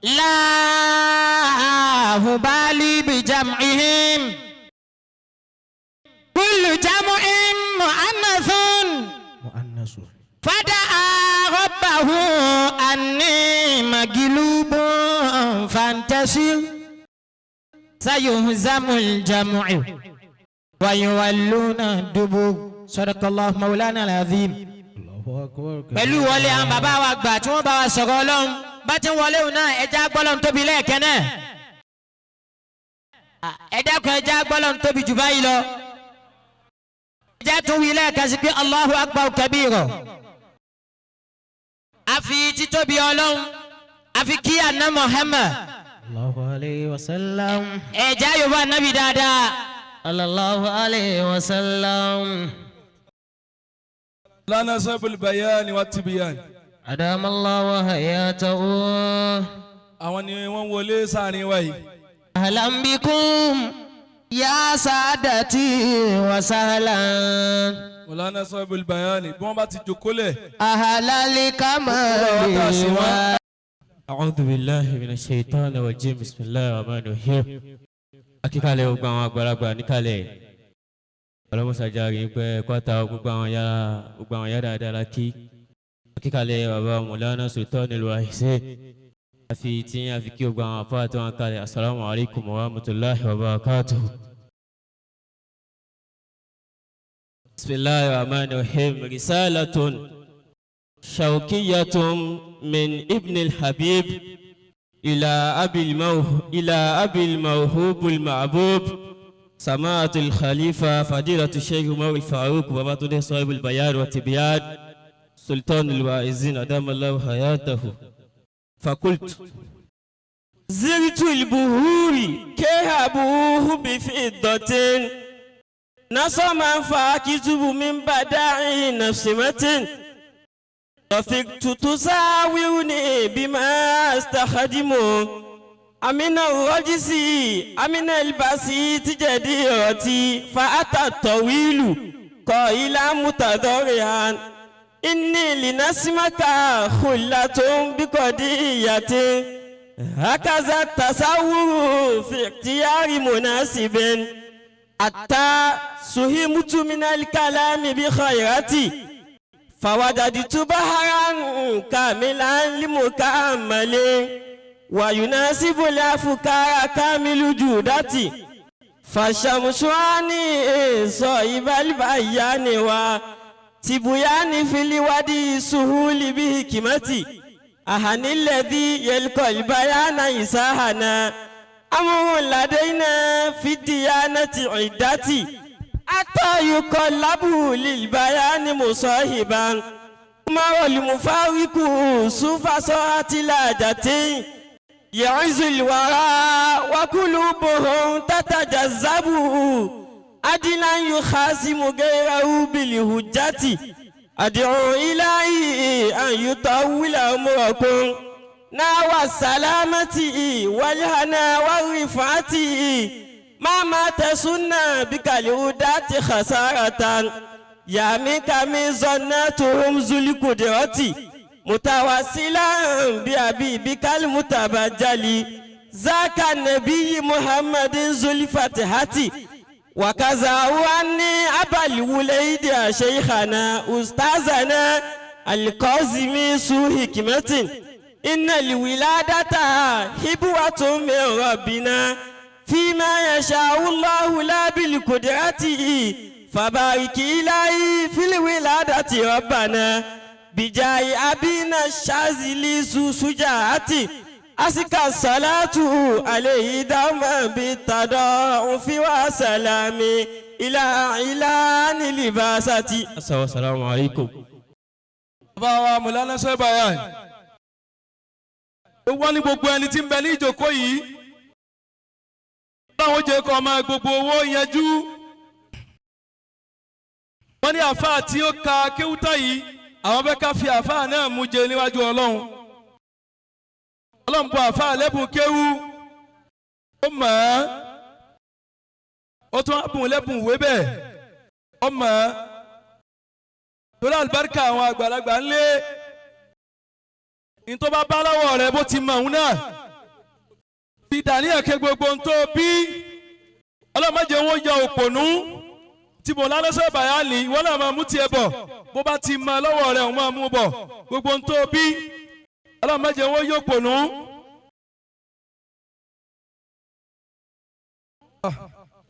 لا أبالي بجمعهم كل جمع مؤنث مؤنث. فدعا ربه أني مغلوب فانتصر سيهزم الجمع ويولون الدبر صدق الله مولانا العظيم. الله أكبر. Pẹ̀lú wọlé àwọn bàbá wa gbà tí wọ́n bá wa sọ̀rọ̀ Ọlọ́run bá ti ń wọlé òun náà, ẹja gbọ́lọ́run tóbi lẹ́ẹ̀kẹ́ náà. Ẹ dákun, ẹja gbọ́lọ́run tóbi jù báyìí lọ. Ẹja tún wí lẹ́ẹ̀kan sí pé الله أكبر كبيرا. A fi títóbi Ọlọ́run a fi kí àná Muhammad. الله عليه وسلم. Ẹja yorùbá nábì dáadáa. صلى الله عليه وسلم. لنا صاحب البيان والتبيان. أدام الله حياته. Àwọn ni wọ́n wọlé sáàrin wa yìí. أهلا بكم يا سادتي وسهلا. مولانا صاحب البيان bí wọ́n bá ti jókòólẹ̀. أهل الكمال. أعوذ بالله من الشيطان الرجيم، بسم الله الرحمن الرحيم. Akíkalẹ̀ gbogbo àwọn àgbàlagbà níkàlẹ̀ ọlọ́mọsàjáre pé kwata gbogbo àwọn ya dáadáa la kí akíkalẹ̀ bàbá Mọ̀lánà Sultan al-Wahisin àfi tí a fi kí gbogbo àwọn afá tó wọn kalẹ̀. السلام عليكم ورحمة الله وبركاته. بسم الله الرحمن الرحيم. رسالة شوقية من ابن الحبيب إلى أبي الموهوب المعبوب سماحة الخليفة فضيلة الشيخ عمر الفاروق باباتوني صاحب البيان والتبيان سلطان الواعظين أدام الله حياته. فقلت: زرت البهور كهبوه بفضة نصما فاكتب من بداع نفسمة رفقت تساورني بما استخدمه أمن الرجس أمن البسيط جديرتي. فأتى الطويل قائلا متضرعا: إني لنسمك خلة بقضية. هكذا التصور في اختيار مناسب حتى سهمت من الكلام بخيرتي، فوجدت بحرا كاملا لمكمل ويناسب الأفكار كامل جودتي. فالشمس عني صاحب البيان وتبيان في الودي سهول بحكمتي. أهني الذي يلقى البيان إساهنا أمر لدينا في الديانة عدتي حتى يقلب للبيان مصاحبا عمر المفارق سوف صارت لاجتي يعز الورى وقلوبهم تتجذب عدلا يخاصم غيره بالهجة. أدعو إلهي أن يطول عمركم نحو السلامة والهنا والرفعة. ما مات سنة بك الهداة خسارة يا منك من ظناتهم ذو القدرة متوسلا بحبيبك المتبجل ذاك النبي محمد ذو الفتحة. وكذا عني أبا الوليد يا شيخنا أستاذنا القاسم سو حكمة. إن الولادة هبوة من ربنا فيما يشاء الله لا بالقدرة، فبارك إلهي في الولادة ربنا بجاه أبينا الشاذلي ذو شجاعة. أزكى الصلاة عليه دوما بالتضاعف وسلام إلى إعلان لباستي. السلام عليكم. Bàbá wa Mọ̀lánà Sọ́ọ́bà yá wọ́n ní gbogbo ẹni tí ń bẹ ní ìjókòó yìí láwọn jẹ́ kọ́ ọmọ gbogbo owó yanjú. Wọ́n ní àáfàá tí ó ka kéwútà yìí, àwọn fẹ́ ká fi àáfàá náà mú jẹ níwájú Ọlọ́run. Ọlọ́run bọ àáfàá lẹ́bùn kéwú, ó mọ̀ ọ́n, ó tún á bùn lẹ́bùn ìwé bẹ́ẹ̀, ó mọ̀ ọ́n torí àlùbáríkà àwọn àgbàlagbà ńlé ní tó bá bá lọ́wọ́ rẹ bó ti mọ̀ òun náà. Fi dàníyàn ké gbogbo ohun tó bí. Ọlọ́mọdé wọn yọ òpònú. Tí mo lálẹ́sọ̀ bàyá ní ìwọ náà máa mú tiẹ̀ bọ̀. Bó bá ti mọ lọ́wọ́ rẹ̀, òun máa mú bọ̀. Gbogbo ohun tó bí. Ọlọ́mọdé wọn yọ òpònú.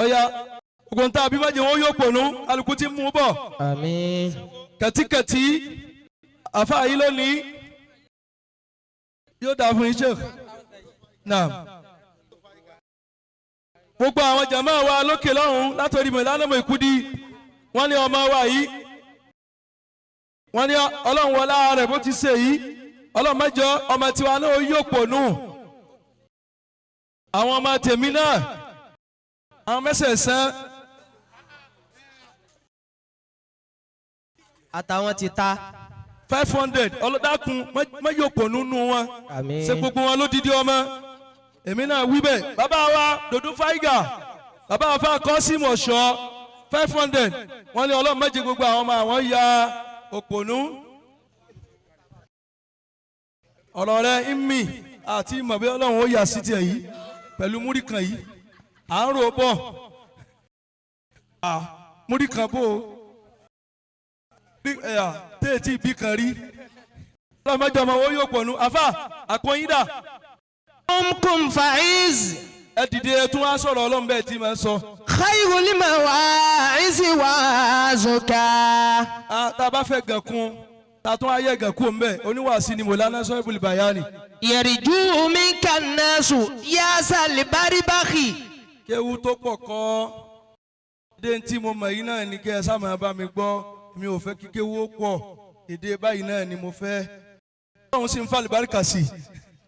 Ọ̀ya gbogbo ohun tá a bí má jẹ́ wọn yọ òpònú. Alùpùpù ti mú bọ̀. Àmín. Kẹ̀tíkẹ̀tí àfa yìí lónìí yóò dáa fún iṣẹ́ náà. Gbogbo àwọn jàmáà wa lókè lọ́hùn látòrí mọ̀lánàmọ̀ ìkúdí, wọ́n ní ọmọ wa yìí, wọ́n ní ọlọ́run wọlá rẹ̀ bó ti ṣe yìí, ọlọ́run mẹ́jọ ọmọ tiwa náà yóò pò nù. Àwọn ọmọ tèmi náà, àwọn mẹ́sẹ̀ẹ̀sán Àtàwọn ti ta. 500, ọlọ́dàkùn mẹ́yọ̀pọ̀ nínú wọn. Àmín. Ṣe gbogbo wọn lódìdí ọmọ èmi náà wí bẹ́ẹ̀. Bàbá wa Dòdò Fáìgà, bàbá wa fà Kọ́símù Ọ̀ṣọ́, 500, wọ́n ní ọlọ́run méje gbogbo àwọn ọmọ àwọn ya òpònú. Ọ̀rọ̀ rẹ̀ ń mì àti ìmọ̀ bí ọlọ́run ó yà sí tiẹ̀ yìí pẹ̀lú múrí kan yìí à ń rò bọ̀. Múrí kan bò ó téètì bí kan rí, ọlọ́run mẹ́jọ ọmọ wọn yóò pọ̀nù. Àfà àpọ̀yìndà. Umkum faiz. Ẹ dìde, ẹ tún wá sọ̀rọ̀ ọlọ́run bẹ́ẹ̀ tí máa ń sọ. Khayrul mawa'izi wa'azuka. Tá a bá fẹ́ gàn kún, tá a tún ayé gàn kún mbẹ́, oníwàásí ni Mọ̀lánà Sọ́ìbùlì Bàyánì. Yarju minka nasu ya salbaribakhi. Kéwu tó pọ̀ kọ́ dé tí mo mọ̀ yìí náà ni kẹ́ ẹ sá máa bá mi gbọ́. Mi ò fẹ́ kí kéwu ó pọ̀, èdè báyìí náà ni mo fẹ́. Ọlọ́run sì ń fa àlùbáríkà sí i.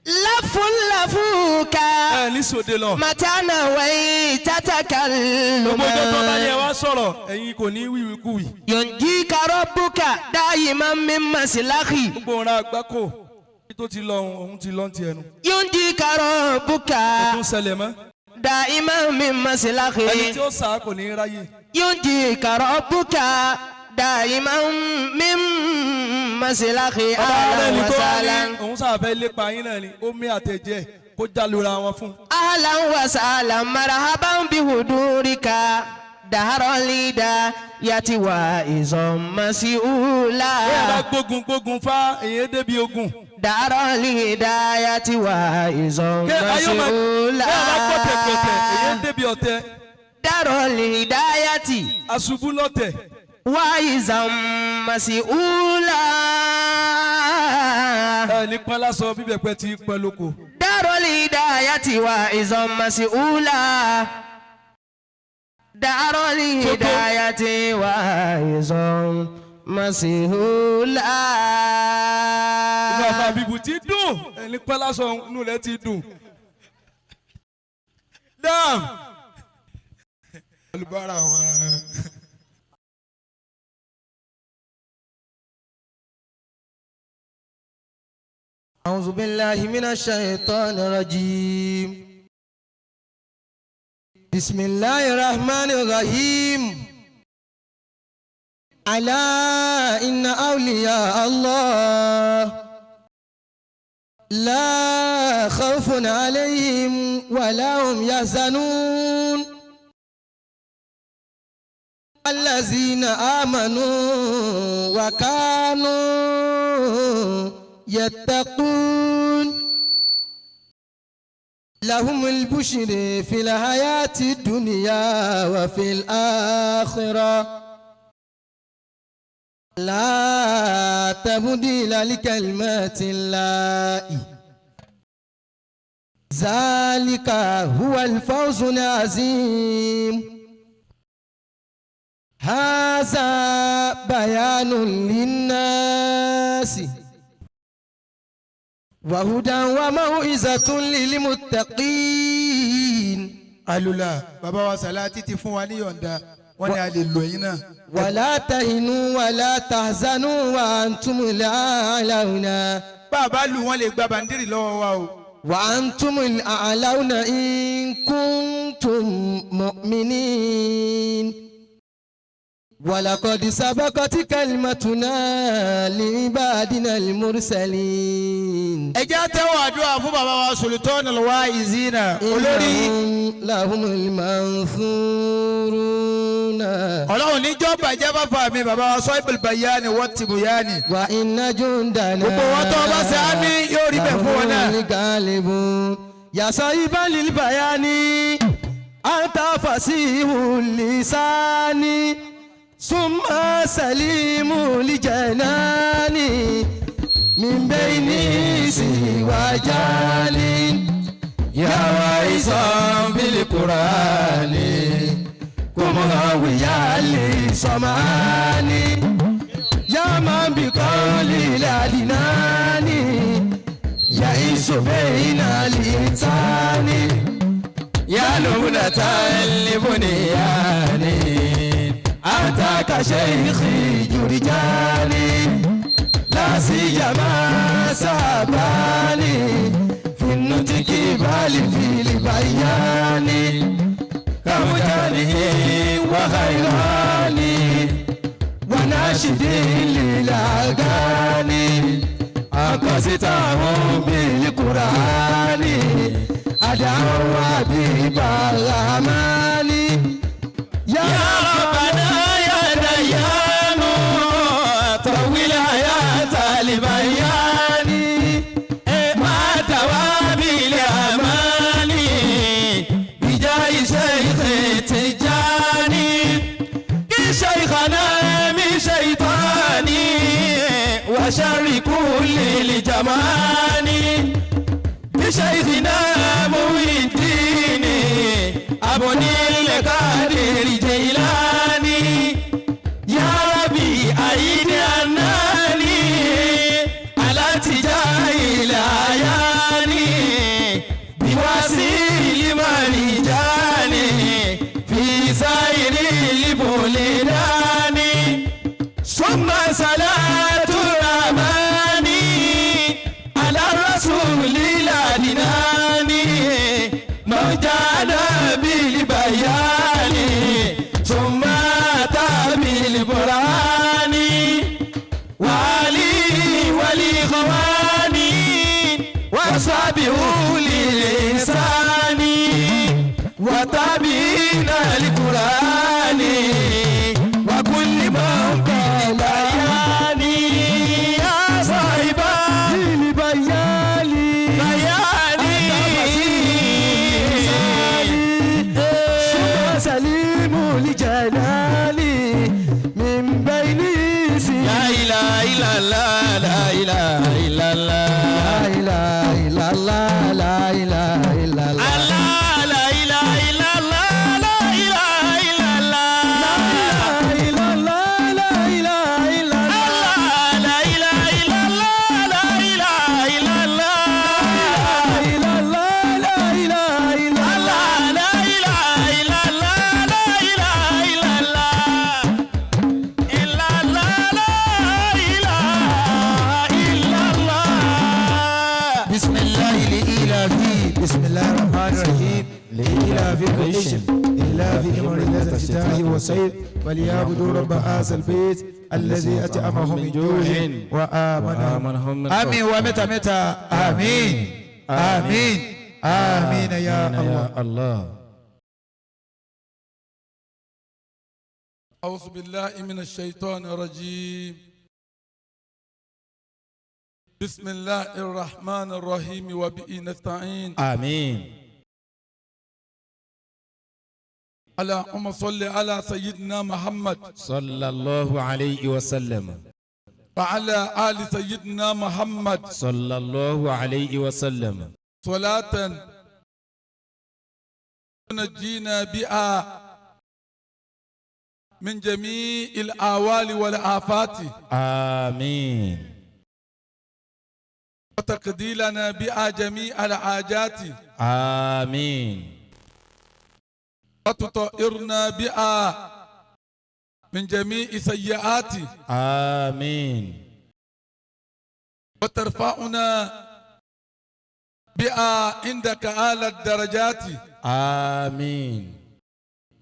Lafun lafuka. Ẹ ní sòde lọ. Matana wai tatakalluma. Gbogbo ọjọ́ tó bá yẹ wá sọ̀rọ̀, ẹ̀yin kò ní wíwíkúwì. Yunjika rabbuka daiman min maslahi. Gbogbo ọ̀ràn àgbákò tó ti lọ, òun ti lọ ti ẹnu. Yunjika rabbuka Kò tún ṣẹlẹ̀ mọ́. daiman min maslahi. Ẹni tí ó sá kò ní ráyè. Yunjika rabbuka daiman min maslahi. Ọba Ahlan rẹ̀ ni wa tó wá ní sahlan. òun sàfẹ́ lépa yín náà ni omi àtẹ̀jẹ́ kó jálura wọn fún. Ahlan wa sahlan marhaban bihudurika. Dahara lida yati wa izom masiula. Bóyá bá gbógun gbógun fá èyí débi ogun. Dahara lida yati wa izom Kẹ́ ayé máa masiula. bóyá bá gbọ́tẹ̀ gbọ́tẹ̀ èyí débi ọ̀tẹ̀. Dahara lidayati Aṣubú lọ́tẹ̀. wa izom masiula. Ẹ ní pọ́n lásán bíbẹ̀ pẹ́ ti pẹ́ lóko. Dahara lidayati wa izom masiula. Dahara lidayati wa izom masiula. Inú àfa bíbu ti dùn, ẹ ní pọ́n lásán inú rẹ̀ ti dùn. Dáàm. Olùbárà wọn. أعوذ بالله من الشيطان الرجيم. بسم الله الرحمن الرحيم. ألا إن أولياء الله لا خوف عليهم ولا هم يحزنون الذين آمنوا وكانوا يتقون لهم البشر في الحياة الدنيا وفي الآخرة لا تبديل لكلمات الله ذلك هو الفوز العظيم. هذا بيان للناس وهدى وموعظة للمتقين. Alula bàbá wa Sàlátì ti fún wa ní yọ̀ǹda, wọ́n ní a lè lò yín náà. ولا تهنوا ولا تحزنوا وأنتم الأعلون. Bàbá lù wọ́n lè gba bàndírì lọ́wọ́ wa o. وأنتم الأعلون إن كنتم مؤمنين. ولقد سبقت كلمتنا لعبادنا المرسلين. Ẹ jẹ́ tẹ́wọ́ àdúrà fún bàbá wa Sultanul Waizina olórí. إنهم لهم المنصورون. Ọlọ́run níjọ́ bàjẹ́ bàbá mi bàbá wa Sahibul Bayani wat Tibyani. وإن جندنا Gbogbo wọn tó bá ṣe àmì yóò rí bẹ́ẹ̀ fún wọn náà. لهم الغالبون. يا صاحب البيان أنت فصيح اللسان ثم سليم الجنان من بين وجال يا واعظا بالقرآن قم هاويا للصمان يا من بقول الأدنان يعيش بين الإنسان يا لبنة البنيان أنت كشيخ جرجاني لا سيما ساباني في النطق بل في البيان كمجانه وخيراني وناشد للأغاني أقصتهم بالقرآن أدعوا بالرحمن يا ربنا يا ديان طول حياة البيان ما توابي الأماني بجاه شيخ تجاني شيخنا من شيطاني وشر كل الجماني بشيخنا محي الدين أبني القادر جيلاني يا ربي أين أناني على اتجاه الأعيان بواسيل مرجاني في سائر البلدان ثم صلاة الرحمن على الرسول الأدنان موجانا بالبيان ثم أتى بالبرهان وعلي ولإخواني وأصحابه للإنسان وتابعين القرآن وكل من بالبيان يا صاحب البيان بياني ثم سليم الجلال من بين لا إله إلا الله لا إله إلا الله لا إله إلا الله لا إله إلا الله الله لا إله إلا الله لا إله إلا الله لا إله إلا الله لا إله إلا الله الله لا إله إلا الله لا إله إلا الله إلا الله لا إله إلا الله الله لا إله إلا الله لا إله إلا الله إلا الله لا إله إلا الله. بسم الله لإلاف بسم الله الرحمن الرحيم لإلاف قريش إلاف رحلة الشتاء والصيف فليعبدوا رب هذا البيت الذي أطعمهم من جوع وآمنهم. آمين ومتى متى آمين آمين آمين يا الله. أعوذ بالله من الشيطان الرجيم. بسم الله الرحمن الرحيم وبه نستعين. آمين. اللهم صل على سيدنا محمد صلى الله عليه وسلم وعلى آل سيدنا محمد صلى الله عليه وسلم صلاة نجينا بها من جميع الأهوال والآفات. آمين. وتقضي لنا بها جميع الحاجات. آمين. وتطهرنا بها من جميع السيئات. آمين. وترفعنا بها عندك أعلى الدرجات. آمين.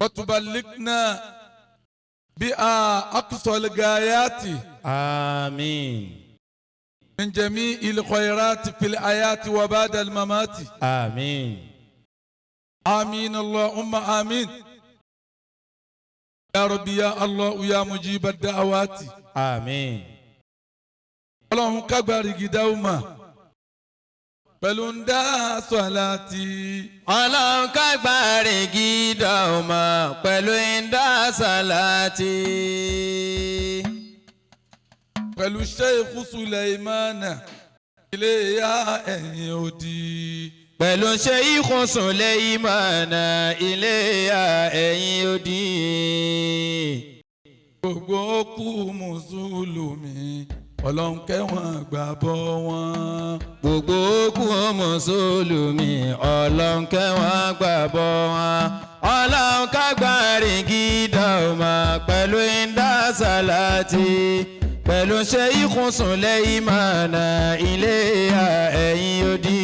وتبلغنا بها أقصى الغايات. آمين. من جميع الخيرات في الحياة وبعد الممات. آمين. آمين اللهم آمين. يا ربي يا الله يا مجيب الدعوات. آمين. Ọlọ́run kágbárí gidá ó mà pẹ̀lú ń dá sọ̀láàtì. Ọlọ́run kágbárí gidá ó mà pẹ̀lú ń dá sọ̀láàtì. Pẹ̀lú Sheikh Suleimana ilé ya ẹ̀yìn odi. Pẹ̀lú Sheikh Suleimana ilé ya ẹ̀yìn odi. Gbogbo kú mùsùlùmí Ọlọ́run kẹ́wọ̀n gbàbọ̀ wọn. Gbogbo kú mùsùlùmí Ọlọ́run kẹ́wọ̀n gbàbọ̀ wọn. Ọlọ́run kágbárí gidá ó mà pẹ̀lú ìdá sàlátì. Pẹ̀lú Sheikh Suleimana ilé ẹ̀yìn odi.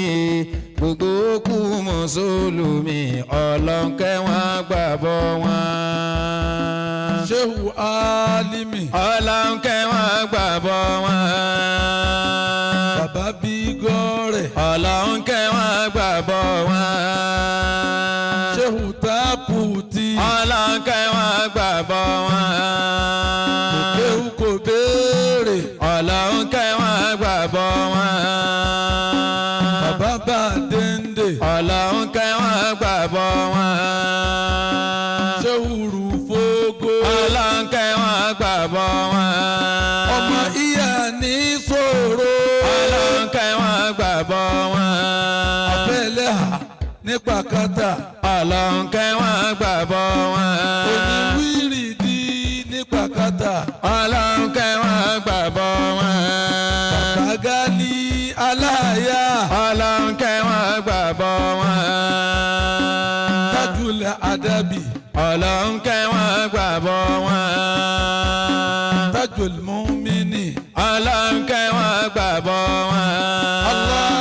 Gbogbo kú mùsùlùmí Ọlọ́run kẹ́wọ̀n gbàbọ̀ wọn. Shehu Alimi. Ọlọ́run kẹ́wọ̀n gbàbọ̀ wọn. Bàbá bí gọ́rẹ̀. Ọlọ́run kẹ́wọ̀n gbàbọ̀ wọn. Shehu Taputi. Ọlọ́run kẹ́wọ̀n gbàbọ̀ wọn. Kéwù kò béèrè. Ọlọ́run kẹ́wọ̀n gbàbọ̀ wọn. Bàbá bá dende. Ọlọ́run kẹ́wọ̀n gbàbọ̀ wọn. Shehu Rufogo. Ọlọ́run kẹ́wọ̀n gbàbọ̀ wọn. Ọmọ ìyá ní sòro. Ọlọ́run kẹ́wọ̀n gbàbọ̀ wọn. Abẹ́lẹ̀ hà nípa kátà. Ọlọ́run kẹ́wọ̀n gbàbọ̀ wọn. Oníwírìdì nípa kátà. Ọlọ́run kẹ́wọ̀n gbàbọ̀ wọn. Bàbá Gálí aláya. Ọlọ́run kẹ́wọ̀n gbàbọ̀ wọn. Tajul Adabi. Ọlọ́run kẹ́wọ̀n gbàbọ̀ wọn. Tajul Mumini. Ọlọ́run kẹ́wọ̀n gbàbọ̀ wọn. Allah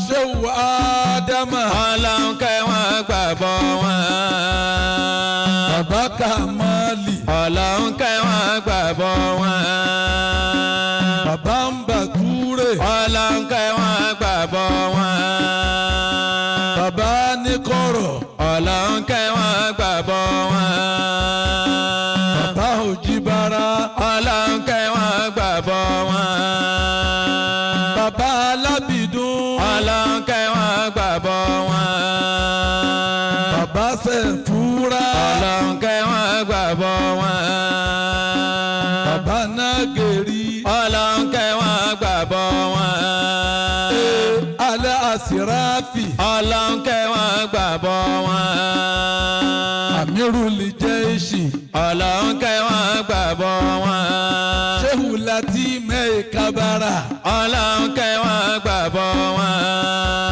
Shehu Adama. Ọlọ́run kẹ́wọ̀n gbàbọ̀ wọn. Bàbá Kamali. Ọlọ́run kẹ́wọ̀n gbàbọ̀ wọn. Bàbá ń bàtúrè. Ọlọ́run kẹ́wọ̀n gbàbọ̀ wọn. Bàbá ní kọ̀rọ̀. Ọlọ́run kẹ́wọ̀n gbàbọ̀ wọn. Bàbá Òjìbára. Ọlọ́run kẹ́wọ̀n gbàbọ̀ wọn. Bàbá Alábìdún. Ọlọ́run kẹ́wọ̀n gbàbọ̀ wọn. Bàbá Sẹ̀fúrà. Ọlọ́run kẹ́wọ̀n gbàbọ̀ wọn. Bàbá Nàgèrì. Ọlọ́run kẹ́wọ̀n gbàbọ̀ wọn. Alẹ́ Àsìráfì. Ọlọ́run kẹ́wọ̀n gbàbọ̀ wọn. Amirul Jaishi. Ọlọ́run kẹ́wọ̀n gbàbọ̀ wọn. Shehu Lati Mẹ́ẹ̀ Kabara. Ọlọ́run kẹ́wọ̀n gbàbọ̀ wọn.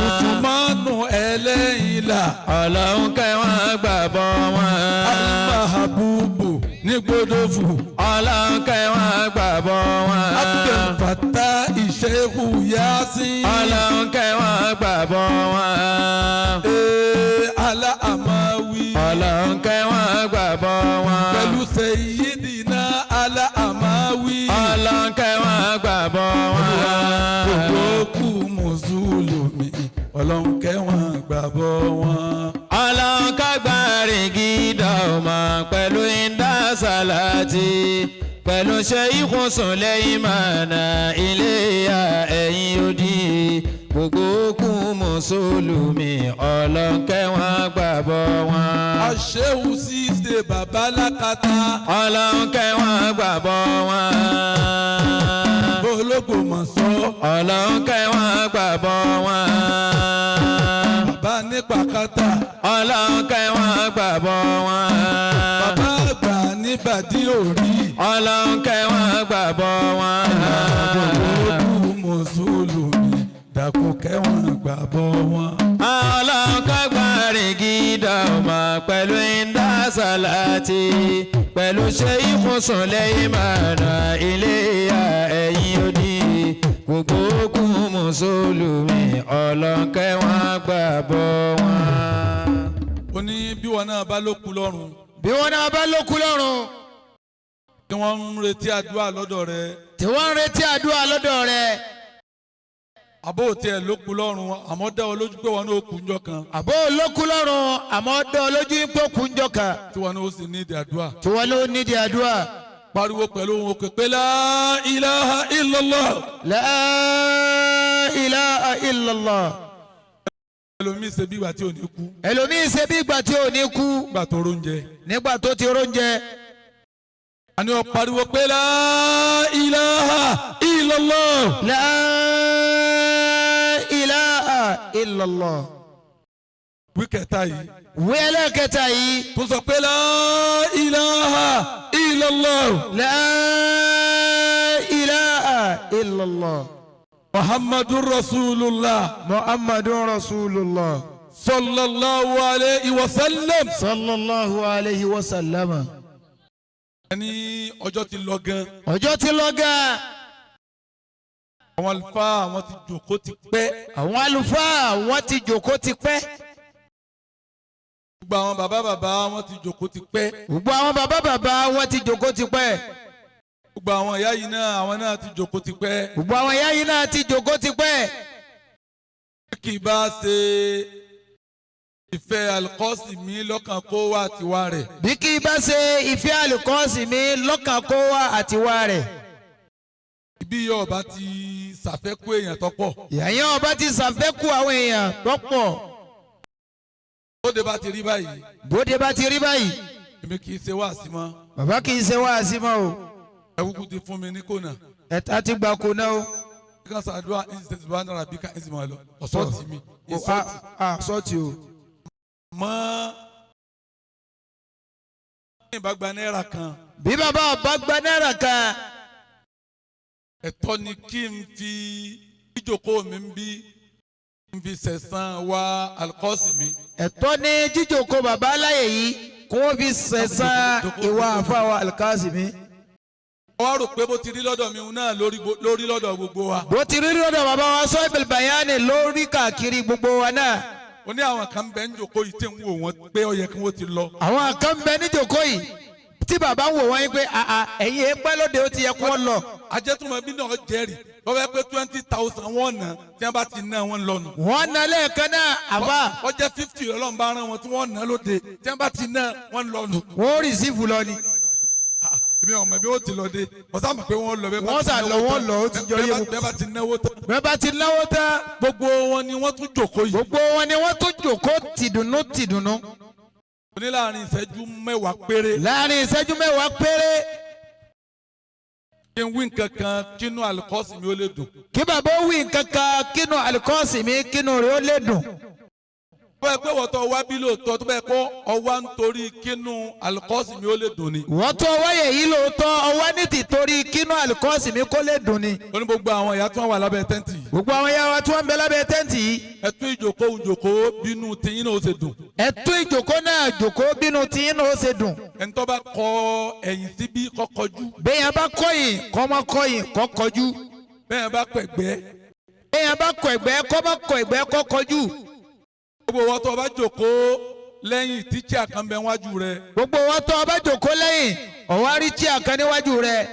Usmanu Ẹlẹ́yìnlá. Ọlọ́run kẹ́wọ̀n gbàbọ̀ wọn. Alimahabubu ní Gbódòfù. Ọlọ́run kẹ́wọ̀n gbàbọ̀ wọn. Abdul Fattah Shehu Yasin. Ọlọ́run kẹ́wọ̀n gbàbọ̀ wọn. Ee Ala Amawi. Ọlọ́run kẹ́wọ̀n gbàbọ̀ wọn. Pẹ̀lú Sayyidina Ala Amawi. Ọlọ́run kẹ́wọ̀n gbàbọ̀ wọn. Gbogbo kú mùsùlùmí Ọlọ́run kẹ́wọ̀n gbàbọ̀ wọn. Ọlọ́run kágbárí gidá ọmọ pẹ̀lú ìdá sàlátì pẹ̀lú Sheikh Suleimana ilé ẹ̀yìn odi. Gbogbo kú mùsùlùmí Ọlọ́run kẹ́wọ̀n gbàbọ̀ wọn. Àṣehù Ṣíṣe bàbá lákàtà. Ọlọ́run kẹ́wọ̀n gbàbọ̀ wọn. Ológbòmọ̀ṣọ́. Ọlọ́run kẹ́wọ̀n gbàbọ̀ wọn. Bàbá ní pàkátà. Ọlọ́run kẹ́wọ̀n gbàbọ̀ wọn. Bàbá àgbà níbàdí òrí. Ọlọ́run kẹ́wọ̀n gbàbọ̀ wọn. Gbogbo mùsùlùmí dàkún kẹ́wọ̀n gbàbọ̀ wọn. Ọlọ́run kágbárí gidá ọmọ pẹ̀lú ìdá sàlátì pẹ̀lú Sheikh Suleimana ilé ẹ̀yìn odi. Gbogbo kú mùsùlùmí Ọlọ́run kẹ́wọ̀n gbàbọ̀ wọn. Ó ní bí wọn náà bá lókun lọ́rùn. Bí wọn náà bá lókun lọ́rùn. Tí wọ́n ń retí àdúrà lọ́dọ̀ rẹ. Tí wọ́n ń retí àdúrà lọ́dọ̀ rẹ. Àbó tiẹ̀ ló kú lọ́rùn àmọ́ dá ọ lójú pé wọn ní ó kú njọ́ kan. Àbó ló kú lọ́rùn àmọ́ dá ọ lójú pé ó kú njọ́ kan. Tí wọn ní ó sì nídìí àdúrà. Tí wọ́n ní ó nídìí àdúrà. Pariwo pẹ̀lú ohùn òkè pé la ilaha illallah. La ilaha illallah. Ẹlòmíì ṣe bí ìgbà tí ò ní kú. Ẹlòmíì ṣe bí ìgbà tí ò ní kú. Nígbà tó róúnjẹ. Nígbà tó ti róúnjẹ. Àní ó pariwo pé la ilaha illallah. La ilaha illallah. Wí kẹta yìí. Wí ẹlẹ́kẹta yìí. Tó sọ pé la ilaha illallah. La ilaha illallah. Muhammadun Rasulullah. Muhammadun Rasulullah. Sallallahu alayhi wa sallam. Sallallahu alayhi wa sallam. Ẹni ọjọ́ ti lọ gan. Ọjọ́ ti lọ gan. Àwọn àlùfáà àwọn ti jòkó ti pẹ́. Àwọn àlùfáà wọ́n ti jòkó ti pẹ́. Gbogbo àwọn bàbá bàbá wọ́n ti jòkó ti pẹ́. Gbogbo àwọn bàbá bàbá wọ́n ti jòkó ti pẹ́. Gbogbo àwọn ìyá yìí náà àwọn náà ti jòkó ti pẹ́. Gbogbo àwọn ìyá yìí náà ti jòkó ti pẹ́. Kì í bá ṣe ìfẹ́ Alqasimi lọ́kàn kó wá tiwa rẹ̀. Bí kì í bá ṣe ìfẹ́ Alqasimi lọ́kàn kó wá àtiwá rẹ̀. Ibi yóò bá ti ṣàfẹ́kù èèyàn tó pọ̀. Ìyàyàn ọba ti ṣàfẹ́kù àwọn èèyàn tó pọ̀. Bóde bá ti rí báyìí. Bóde bá ti rí báyìí. Èmi kì í ṣe wáàsí mọ́. Bàbá kì í ṣe wáàsí mọ́ o. Ẹ̀wùkú ti fún mi ní kònà. Ẹ̀ta ti gba kònà o. Kíkan ṣàdúrà ẹ̀sìn náírà bí ká ẹ̀sìn máa lọ. Ọ̀sọ́ọ̀tì mi. Ọ̀sọ́ọ̀tì o. Mọ́ bí bàbá gba náírà kan. Bí bàbá bá gba náírà kan. Ẹ̀tọ́ ni kí n fi ìjókòó mi ń bí n fi sẹ̀sán wá Alqasimi. Ẹ̀tọ́ ni jíjókòó bàbá aláyè yìí kó wọ́n fi sẹ̀sán ìwà àfàwà Alqasimi. Wọ́n rò pé bó ti rí lọ́dọ̀ mi náà lórí lọ́dọ̀ gbogbo wa. Bó ti rí lọ́dọ̀ bàbá wa Sahibul Bayani lórí káàkiri gbogbo wa náà. Ó ní àwọn kan bẹ ń jòkó yìí tí ń wò wọ́n pé ó yẹ kí wọ́n ti lọ. Àwọn kan bẹ ní jòkó yìí tí bàbá ń wò wọ́n yín pé àà ẹ̀yin ẹ pẹ́ lóde ó ti yẹ kí wọ́n lọ. Ajẹ́tùmọ̀ bí náà jẹ́rìí lọ́wọ́ pé 20,000 wọ́n ná tí wọ́n bá ti ná wọn lọ́nu. Wọ́n ná lẹ́ẹ̀kan náà àbá. Wọ́n jẹ́ 50 ọlọ́run bá rán wọn tí wọ́n ná lóde tí wọ́n bá ti ná wọn lọ́nu. Wọ́n rìsífù lọ ni. Èmi ọmọ bí wọ́n ti lọ dé wọ́n sá mọ̀ pé wọ́n lọ bẹ́ẹ̀ Wọ́n sà lọ wọ́n lọ ó ti jọ yé mu. bẹ́ẹ̀ bá ti náwó tán. Bẹ́ẹ̀ bá ti náwó tán. Gbogbo wọn ni wọ́n tún jòkó yìí. Gbogbo wọn ni wọ́n tún jòkó tìdùnnú tìdùnnú. Ó ní láàrin ìṣẹ́jú mẹ́wàá péré. Láàrin ìṣẹ́jú mẹ́wàá péré. Kí n wí nǹkan kan kínú Alqasimi ó lè dùn. Kí bàbá ó wí nǹkan kan kínú Alqasimi kínú rẹ̀ ó lè dùn. Tó bá yẹ pé wọ́n tó wá bí lóòótọ́ tó bá yẹ kó ọwá nítorí kínú Alqasimi ó lè dùn ni. Wọ́n tó wáyé yìí lóòótọ́ ọwá ní tìtorí kínú Alqasimi kó lè dùn ni. Ó ní gbogbo àwọn ìyá tí wọ́n wà lábẹ́ tẹ́ǹtì yìí. Gbogbo àwọn ìyá wa tí wọ́n ń bẹ lábẹ́ tẹ́ǹtì yìí. Ẹ tún ìjòkó ìjòkó bínú tiyín náà ó ṣe dùn. Ẹ tún ìjòkó náà jòkó bínú tiyín náà ó ṣe dùn. Ẹni tó bá kọ ẹ̀yìn síbí kó kọjú. Béèyàn bá kọ̀yìn kó má kọ̀yìn kó kọjú. Béèyàn bá kọ ẹ̀gbẹ́. Béèyàn bá kọ ẹ̀gbẹ́ kó má kọ ẹ̀gbẹ́ kó kọjú. Gbogbo wọn tó bá jòkó lẹ́yìn tí chair kan bẹ wájú rẹ. Gbogbo wọn tó bá jòkó lẹ́yìn ọ̀wárí chair kan níwájú rẹ.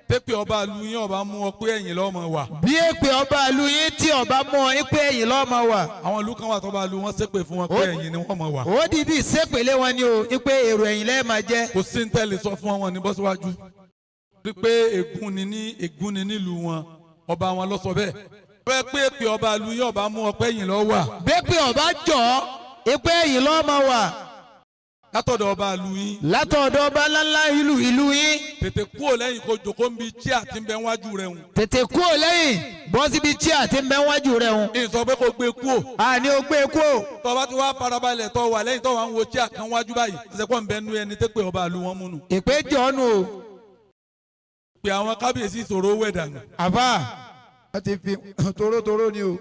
Tẹ́pẹ́ ọba ìlú yín ọba mú ọ pé ẹ̀yìn ló máa wà. Bí èpè ọba ìlú yín tí ọba mú ọ pé ẹ̀yìn ló máa wà. Àwọn ìlú kan wà tọ́ba ìlú wọn ṣépè fún wọn pé ẹ̀yìn ni wọ́n máa wà. Ó dìídì ṣépèlé wọn ni o pé èrò ẹ̀yìn lẹ́ẹ̀ máa jẹ́. Kò sí ní tẹ́lẹ̀ sọ fún wọn ní bọ́ síwájú. Pé ègún ni ní ègún ni nílùú wọn ọba wọn ló sọ bẹ́ẹ̀. Bẹ́ẹ̀ pé èpè ọba ìlú yín ọba mú ọ pé ẹ̀yìn ló wà. Bẹ́ẹ̀ ọba jọ pé ẹ̀yìn ló máa wà. Látọ̀dọ̀ ọba ìlú yín. Látọ̀dọ̀ ọba ńláńlá ìlú yín. Tètè kúrò lẹ́yìn kó jòkó ń bi chair tí ń bẹ wájú rẹ̀ hùn. Tètè kúrò lẹ́yìn bọ́ síbi chair tí ń bẹ wájú rẹ̀ hùn. Ní sọ pé kó gbé kúrò. Àní o gbé kúrò. Tó bá ti wá farabalẹ̀ tó wà lẹ́yìn tó wà ń wo chair kan wájú báyìí. Ṣé kò ń bẹ nú ẹni tẹ́ pé ọba ìlú wọn múnu. Ìpè jọ̀ọ́nù o. Pé àwọn kábíyèsí ìṣòro wẹ̀ dànù. Àbá wọ́n ti fi torótoró ni o.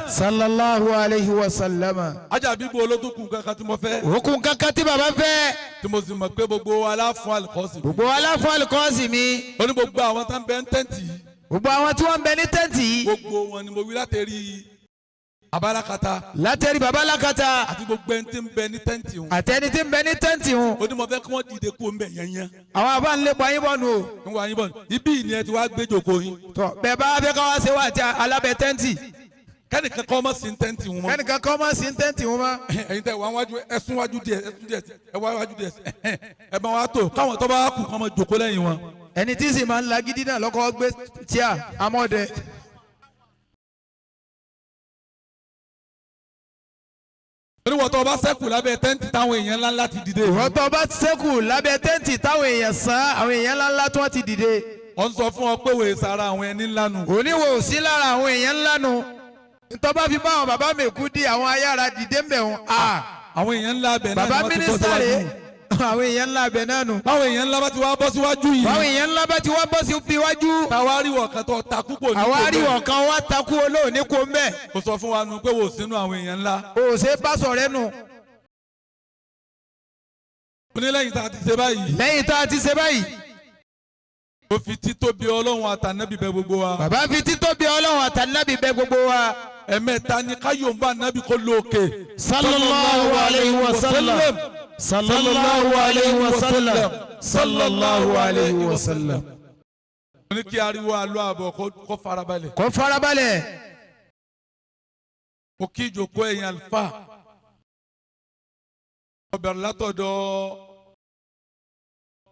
Sallallahu alayhi wa sallama. Ajá bíbu olódùkún kankan tí mo fẹ́. Òkun kankan tí bàbá fẹ́. Tí mo sì mọ̀ pé gbogbo wa la fún Alqasimi. Gbogbo wa la fún Alqasimi. Ó ní gbogbo àwọn tó ń bẹ ní tẹ́ǹtì yìí. Gbogbo àwọn tí wọ́n ń bẹ ní tẹ́ǹtì yìí. Gbogbo wọn ni mo wí láti rí Abalakata. Látẹ̀rí baba Alákatá. Àti gbogbo ẹni tí ń bẹ ní tẹ́ǹtì wọn. Àtẹni tí ń bẹ ní tẹ́ǹtì wọn. Ó ní mo fẹ́ kí wọ́n dìde kú ń bẹ̀ yẹnyẹn. Àwọn àbá ń lépa yín bọ̀ nù o. Ń wá yín bọ̀ ibi ìní ẹ ti wá gbé jòkó yín. Tọ bẹ́ẹ̀ bá fẹ́ ká wá ṣe wá àti alábẹ́ tẹ́ǹtì. Kẹ́nìkan kọ́ mọ́ sí tẹ́ǹtì wọn mọ́. Kẹ́nìkan kọ́ mọ́ sí tẹ́ǹtì wọn mọ́. Ẹ̀yin tẹ́ wá wájú ẹ sún wájú díẹ̀ ẹ sún díẹ̀ ẹ wá wájú díẹ̀ ẹ bá wa tó káwọn tó bá kù kọ́ mọ́ jòkó lẹ́yìn wọn. Ẹni tí sì máa ń lagídí náà lọ́kọ́ gbé tíà amọ́dẹ. Oníwọ̀n tó bá sẹ́kù lábẹ́ tẹ́ǹtì táwọn èèyàn ńlá ńlá ti dìde. Ìwọ́n tó bá sẹ́kù lábẹ́ tẹ́ǹtì táwọn èèyàn sàn àwọn èèyàn ńláńlá tí wọ́n ti dìde. Ó ń sọ fún ọ pé wòye sara àwọn ẹni ńlá nù. Oníwò ò sí lára àwọn èèyàn ńlá nu. Ntọ́ bá fi bá àwọn bàbá mèkú di àwọn ayára dìde ń bẹ̀ wọn. Àwọn èèyàn ńlá abẹ náà ni Bàbá wọ́n ti bọ́ mínísítà síwájú. rè àwọn èèyàn ńlá abẹ náà nù. Báwọn èèyàn ńlá bá ti wá bọ́ síwájú yìí. Báwọn èèyàn ńlá bá ti wá bọ́ sí iwájú. Táwa ríwọ̀ kan tó takú kò ní. Àwa ríwọ̀ kan wá takú olóòní kò ń bẹ̀. Ó sọ fún wa nu pé wò sínú àwọn èèyàn ńlá. O ò ṣe bá sọ̀rẹ́ nu. Ó ní lẹ́yìn tá a ti ṣe báyìí. Lẹ́yìn tá a ti ṣe báyìí. Ó fi títóbi Ọlọ́run àtànábì bẹ̀ gbogbo wa. Bàbá fi títóbi Ọlọ́run àtànábì bẹ̀ gbogbo wa. Ẹ̀mẹ́ta ni káyọ̀ ń bá nábì kó lóòkè. Sallallahu alayhi wa sallam. Sallallahu alayhi wa sallam. Sallallahu alayhi wa sallam. Mo ní kí ariwo àlọ́ àbọ̀ kó farabalẹ̀. Kó farabalẹ̀. Mo kí ìjókòó ẹ̀yin àlùfáà. Mo bẹ̀rẹ̀ látọ̀dọ̀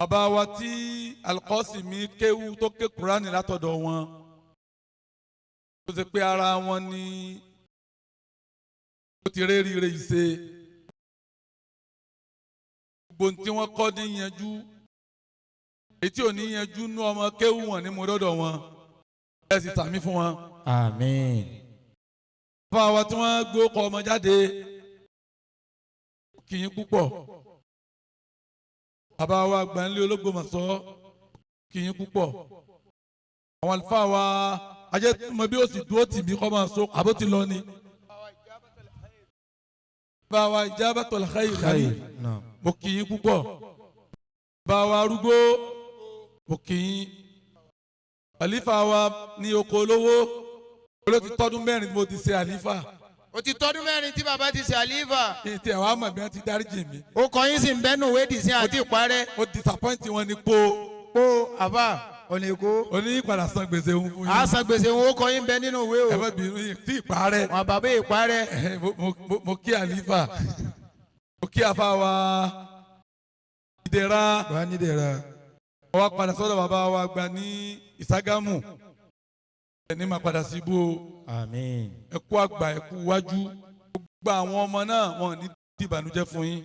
bàbá wa tí Alqasimi kéwú tó ké Kúránì látọ̀dọ̀ wọn. Ó ṣe pé ara wọn ni ó ti réríire ìṣe. Gbogbo ohun tí wọ́n kọ́ ní yanjú èyí tí ò ní yanjú nú ọmọ kéwú wọn ní mo dọ́dọ̀ wọn ẹ sì sàmí fún wọn. Àmín. Fún àwa tí wọ́n gbé ọkọ̀ ọmọ jáde kì í púpọ̀. Bàbá wa Gbanlé Ológbòmọ̀ṣọ́ kì í púpọ̀. Àwọn àlùfáà wa ajẹ́ mọ bí ó sì dúró tì mí kọ́ máa so àbó ti lọ ni. Bàbá wa Ijabatul Khair mo kì í púpọ̀. Bàbá wa arúgbó mo kì í. Àlífà wa ní oko olówó olóò ti tọ́dún mẹ́rin tí mo ti ṣe àlífà. Ó ti tọ́dún mẹ́rin tí bàbá ti ṣe àlífà. Ètò ẹ̀wà mọ̀ bí wọ́n ti dáríjì mi. Ó kọ yín sì ń bẹ́nu wéèdì sí àti ìparẹ́. Ó disappoint wọn ni po. Po àbá ọ̀nà èkó. Oní padà san gbèsè òun fún yín. A san gbèsè òun ó kọ yín bẹ nínú ìwé o. Ẹ má bínú yín tí ìparẹ́. Wọn bàbá ìparẹ́. Mo kí àlífà. Mo kí àfa wa Ìdẹ̀ra. Wà á ní ìdẹ̀ra. Wọ́n wá padà sọ́dọ̀ bàbá wa gbà ní Ìságámù. Ẹni máa padà sí ibú o. Àmín. Ẹ kú àgbà ẹ kú wájú. Gbogbo àwọn ọmọ náà wọn ò ní dìbànújẹ́ fún yín.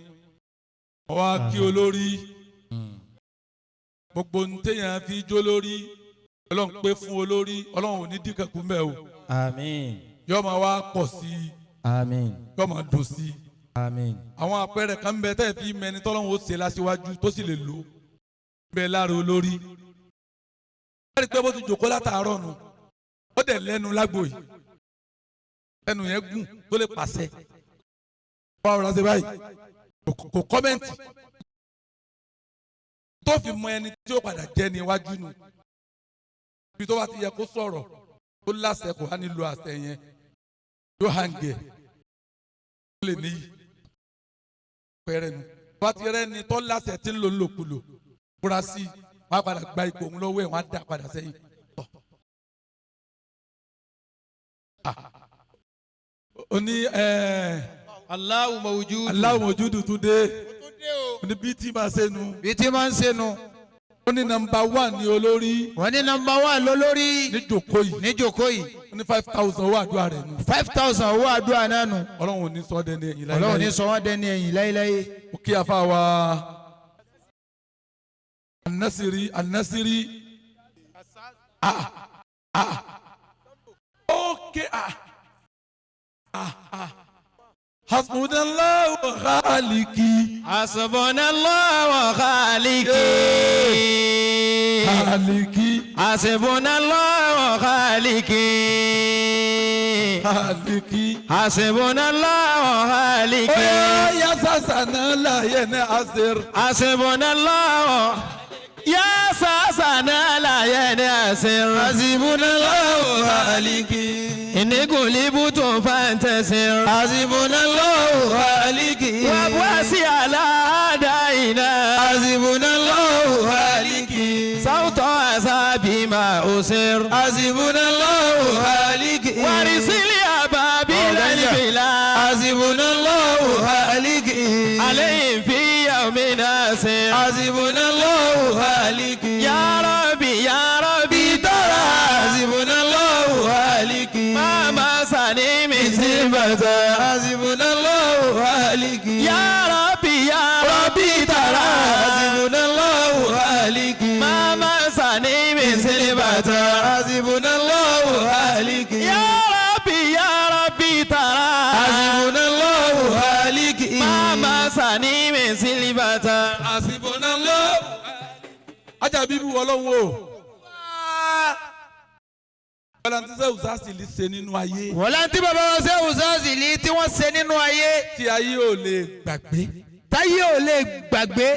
Wọ́n wá kí olórí. Gbogbo ohun téèyàn fi jó lórí Ọlọ́run pé fún olórí Ọlọ́run ò ní dínkù mbẹ́ o. Àmín. Yóò máa wá pọ̀ sí i. Àmín. Yóò máa dùn sí i. Àmín. Àwọn àpẹẹrẹ kan ń bẹ tẹ́ ẹ fi mẹni tọ́lọ́run ó ṣe láṣíwájú tó sì lè lò ó bẹ lára olórí. Wọ́n rí i pé bó ti jòkó látàárọ̀ nu ó dẹ̀ lẹ́nu lágbo yìí ẹnu yẹn gùn tó lè pàṣẹ. Báwo la ṣe báyìí? Kò kọ́mẹ́ǹtì tó fi mọ ẹni tí ó padà jẹ́ ní iwájú nu. Ibi tó bá ti yẹ kó sọ̀rọ̀ tó láṣẹ kò há nílò àṣẹ yẹn yóò hàǹgẹ̀ ó lè níyì pẹ̀rẹ̀ nu. Bá ti rẹ́ ni tó láṣẹ tí ń lò lòkulò fura sí i wọ́n á padà gba ipò òun lọ́wọ́ ẹ̀ wọ́n á dá padà sẹ́yìn. Ó ní Allahu mawjudu. Allahu mawjudu tún dé. Ó ní bí tí máa ṣe nu. Bí tí máa ń ṣe nu. Ó ní nọ́mbà 1 ní olórí. Wọ́n ní nọ́mbà 1 lólórí. Ní jòkó yìí. Ní jòkó yìí. Ó ní 5,000 owó àdúrà rẹ̀ nu. 5,000 owó àdúrà náà nu. Ọlọ́run ò ní sọ dẹni ẹ̀yìn láéláé. Ọlọ́run ò ní sọ wọ́n dẹni ẹ̀yìn láéláé. Ó kí afa wa Anasiri Anasiri ah ah okay ah ah ah Hasbunallahu wa khaliki. Hasbunallahu wa khaliki. Khaliki. Hasbunallahu wa khaliki. Khaliki. Hasbunallahu wa khaliki. Oya ya sasana la yene asir. Hasbunallahu ya sasana la yene asir. Hasbunallahu wa khaliki. إني قلبت فانتصر حسبنا الله خالقي وابواسي على أعدائنا حسبنا الله خالقي صوت عذابي ما أسر حسبنا الله خالقي وارسل أبابيل البلاد حسبنا الله خالقي عليهم في يوم ناصر حسبنا الله خالقي يا ربي يا ربي ترى حسبنا الله خالقي ما مسني من سبة حسبنا الله خالقي يا ربي يا ربي ترى حسبنا الله خالقي ما مسني من سبة حسبنا الله خالقي يا ربي يا ربي ترى حسبنا الله خالقي ما مسني من سلبة حسبنا الله ajá bíbí Ọlọ́run o. Wọ́n ti sẹ́ Usasili ṣe nínú ayé. Wọ́n ti bàbá wa sẹ́ Usasili tí wọ́n ṣe nínú ayé. Tí ayé ò lè gbàgbé. Táyé ò lè gbàgbé.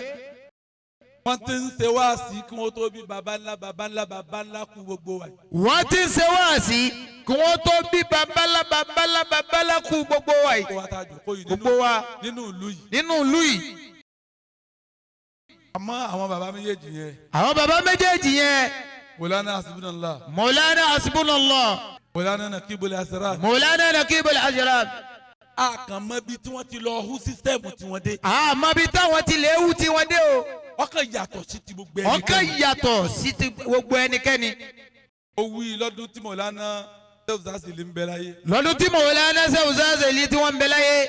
Wọ́n ti ń ṣe wáàsí kí wọ́n tó bí baba ńlá baba ńlá baba ńlá kú gbogbo wa. Wọ́n ti ń ṣe wáàsí kí wọ́n tó bí baba ńlá baba ńlá baba ńlá kú gbogbo wa yìí. Gbogbo wa ta jòkó yìí Gbogbo wa nínú ìlú yìí. Nínú ìlú yìí. Àmọ́ àwọn baba méjèèjì yẹn. Àwọn baba méjèèjì yẹn. Mọ̀lánà Hasbunallah. Mọ̀lánà Hasbunallah. Mọ̀lánà Nakibul Asrar. Mọ̀lánà Nakibul Asrar. A kàn mọ ibi tí wọ́n ti lọ hu sísítẹ́ẹ̀mù tí wọ́n dé. A mọ ibi táwọn ti lè hu tí wọ́n dé o. Ọkàn yàtọ̀ sí ti gbogbo ẹnikẹ́ni. Ọkàn yàtọ̀ sí ti gbogbo ẹnikẹ́ni. Ó wí lọ́dún tí Mọ̀lánà Usasili ń bẹ láyé. Lọ́dún tí Mọ̀lánà Usasili tí wọ́n ń bẹ láyé.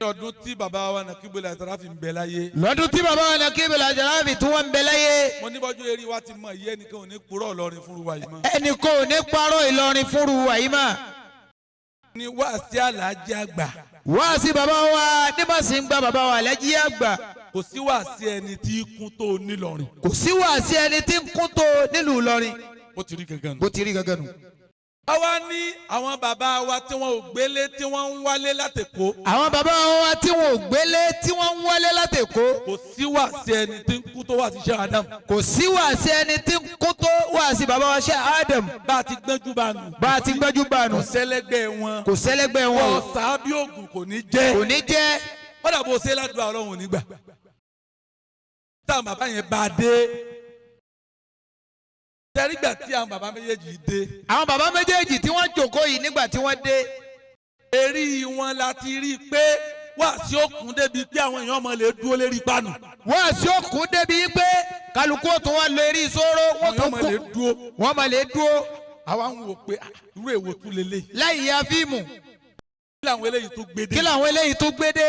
Lọ́dún tí bàbá wa Nakibul Asrar fi ń bẹ láyé. Lọ́dún tí bàbá wa Nakibul Asrar fi tí wọ́n ń bẹ láyé. Mo ní bọ́jú eré wa ti mọ iye ẹnìkan ò ní purọ́ Ìlọrin fúnru wa yìí mọ́. Ẹnìkan ò ní parọ́ Ìlọrin fúnru wa yìí mọ́. Ní wáàsí Àlàájì àgbà. Wáàsí bàbá wa nígbà tí ń gba bàbá wa Àlàájì àgbà. Kò sí wáàsí ẹni tí kún tó nílọrin. Kò sí wáàsí ẹni tí ń kún tó nílùú Ìlọrin. Bó ti rí gangan nù. Bó ti rí gangan nù. Àwa ní àwọn bàbá wa tí wọn ò gbélé tí wọ́n ń wálé látẹ̀kọ́. Àwọn bàbá wa tí wọn ò gbélé tí wọ́n ń wálé látẹ̀kọ́. Kò sí wáàsí ẹni tí ń kú tó wáàsí Sheikh Adam. Kò sí wáàsí ẹni tí ń kú tó wáàsí bàbá wa Sheikh Adam. Bá a ti gbẹ́jú bá nù. Bá a ti gbẹ́jú bá nù. Kò sẹ́lẹ́gbẹ́ wọn. Kò sẹ́lẹ́gbẹ́ wọn. Wọ́n sábí ògùn kò ní jẹ́. Kò ní jẹ́. Wọ́n dàbò ṣe ládùúgbò Ọlọ́run ò ní gbà. Táwọn bàbá yẹn bá a dé. Tẹ́rígbà tí àwọn bàbá méjèèjì dé. Àwọn bàbá méjèèjì tí wọ́n jókòó yìí nígbà tí wọ́n dé. Eré wọn la ti rí i pé wáàsí òkun débi pé àwọn èèyàn ọmọ lè dúró lérí pánù. Wáàsí òkun débi pé kálukú tó wá lérí sóró wọ́n tó kú. Wọ́n máa lè dúró. Àwa ń wò pé irú èwo tún lélẹ̀. Láì ya fíìmù. Kí làwọn eléyìí tó gbé dé. Kí làwọn eléyìí tó gbé dé.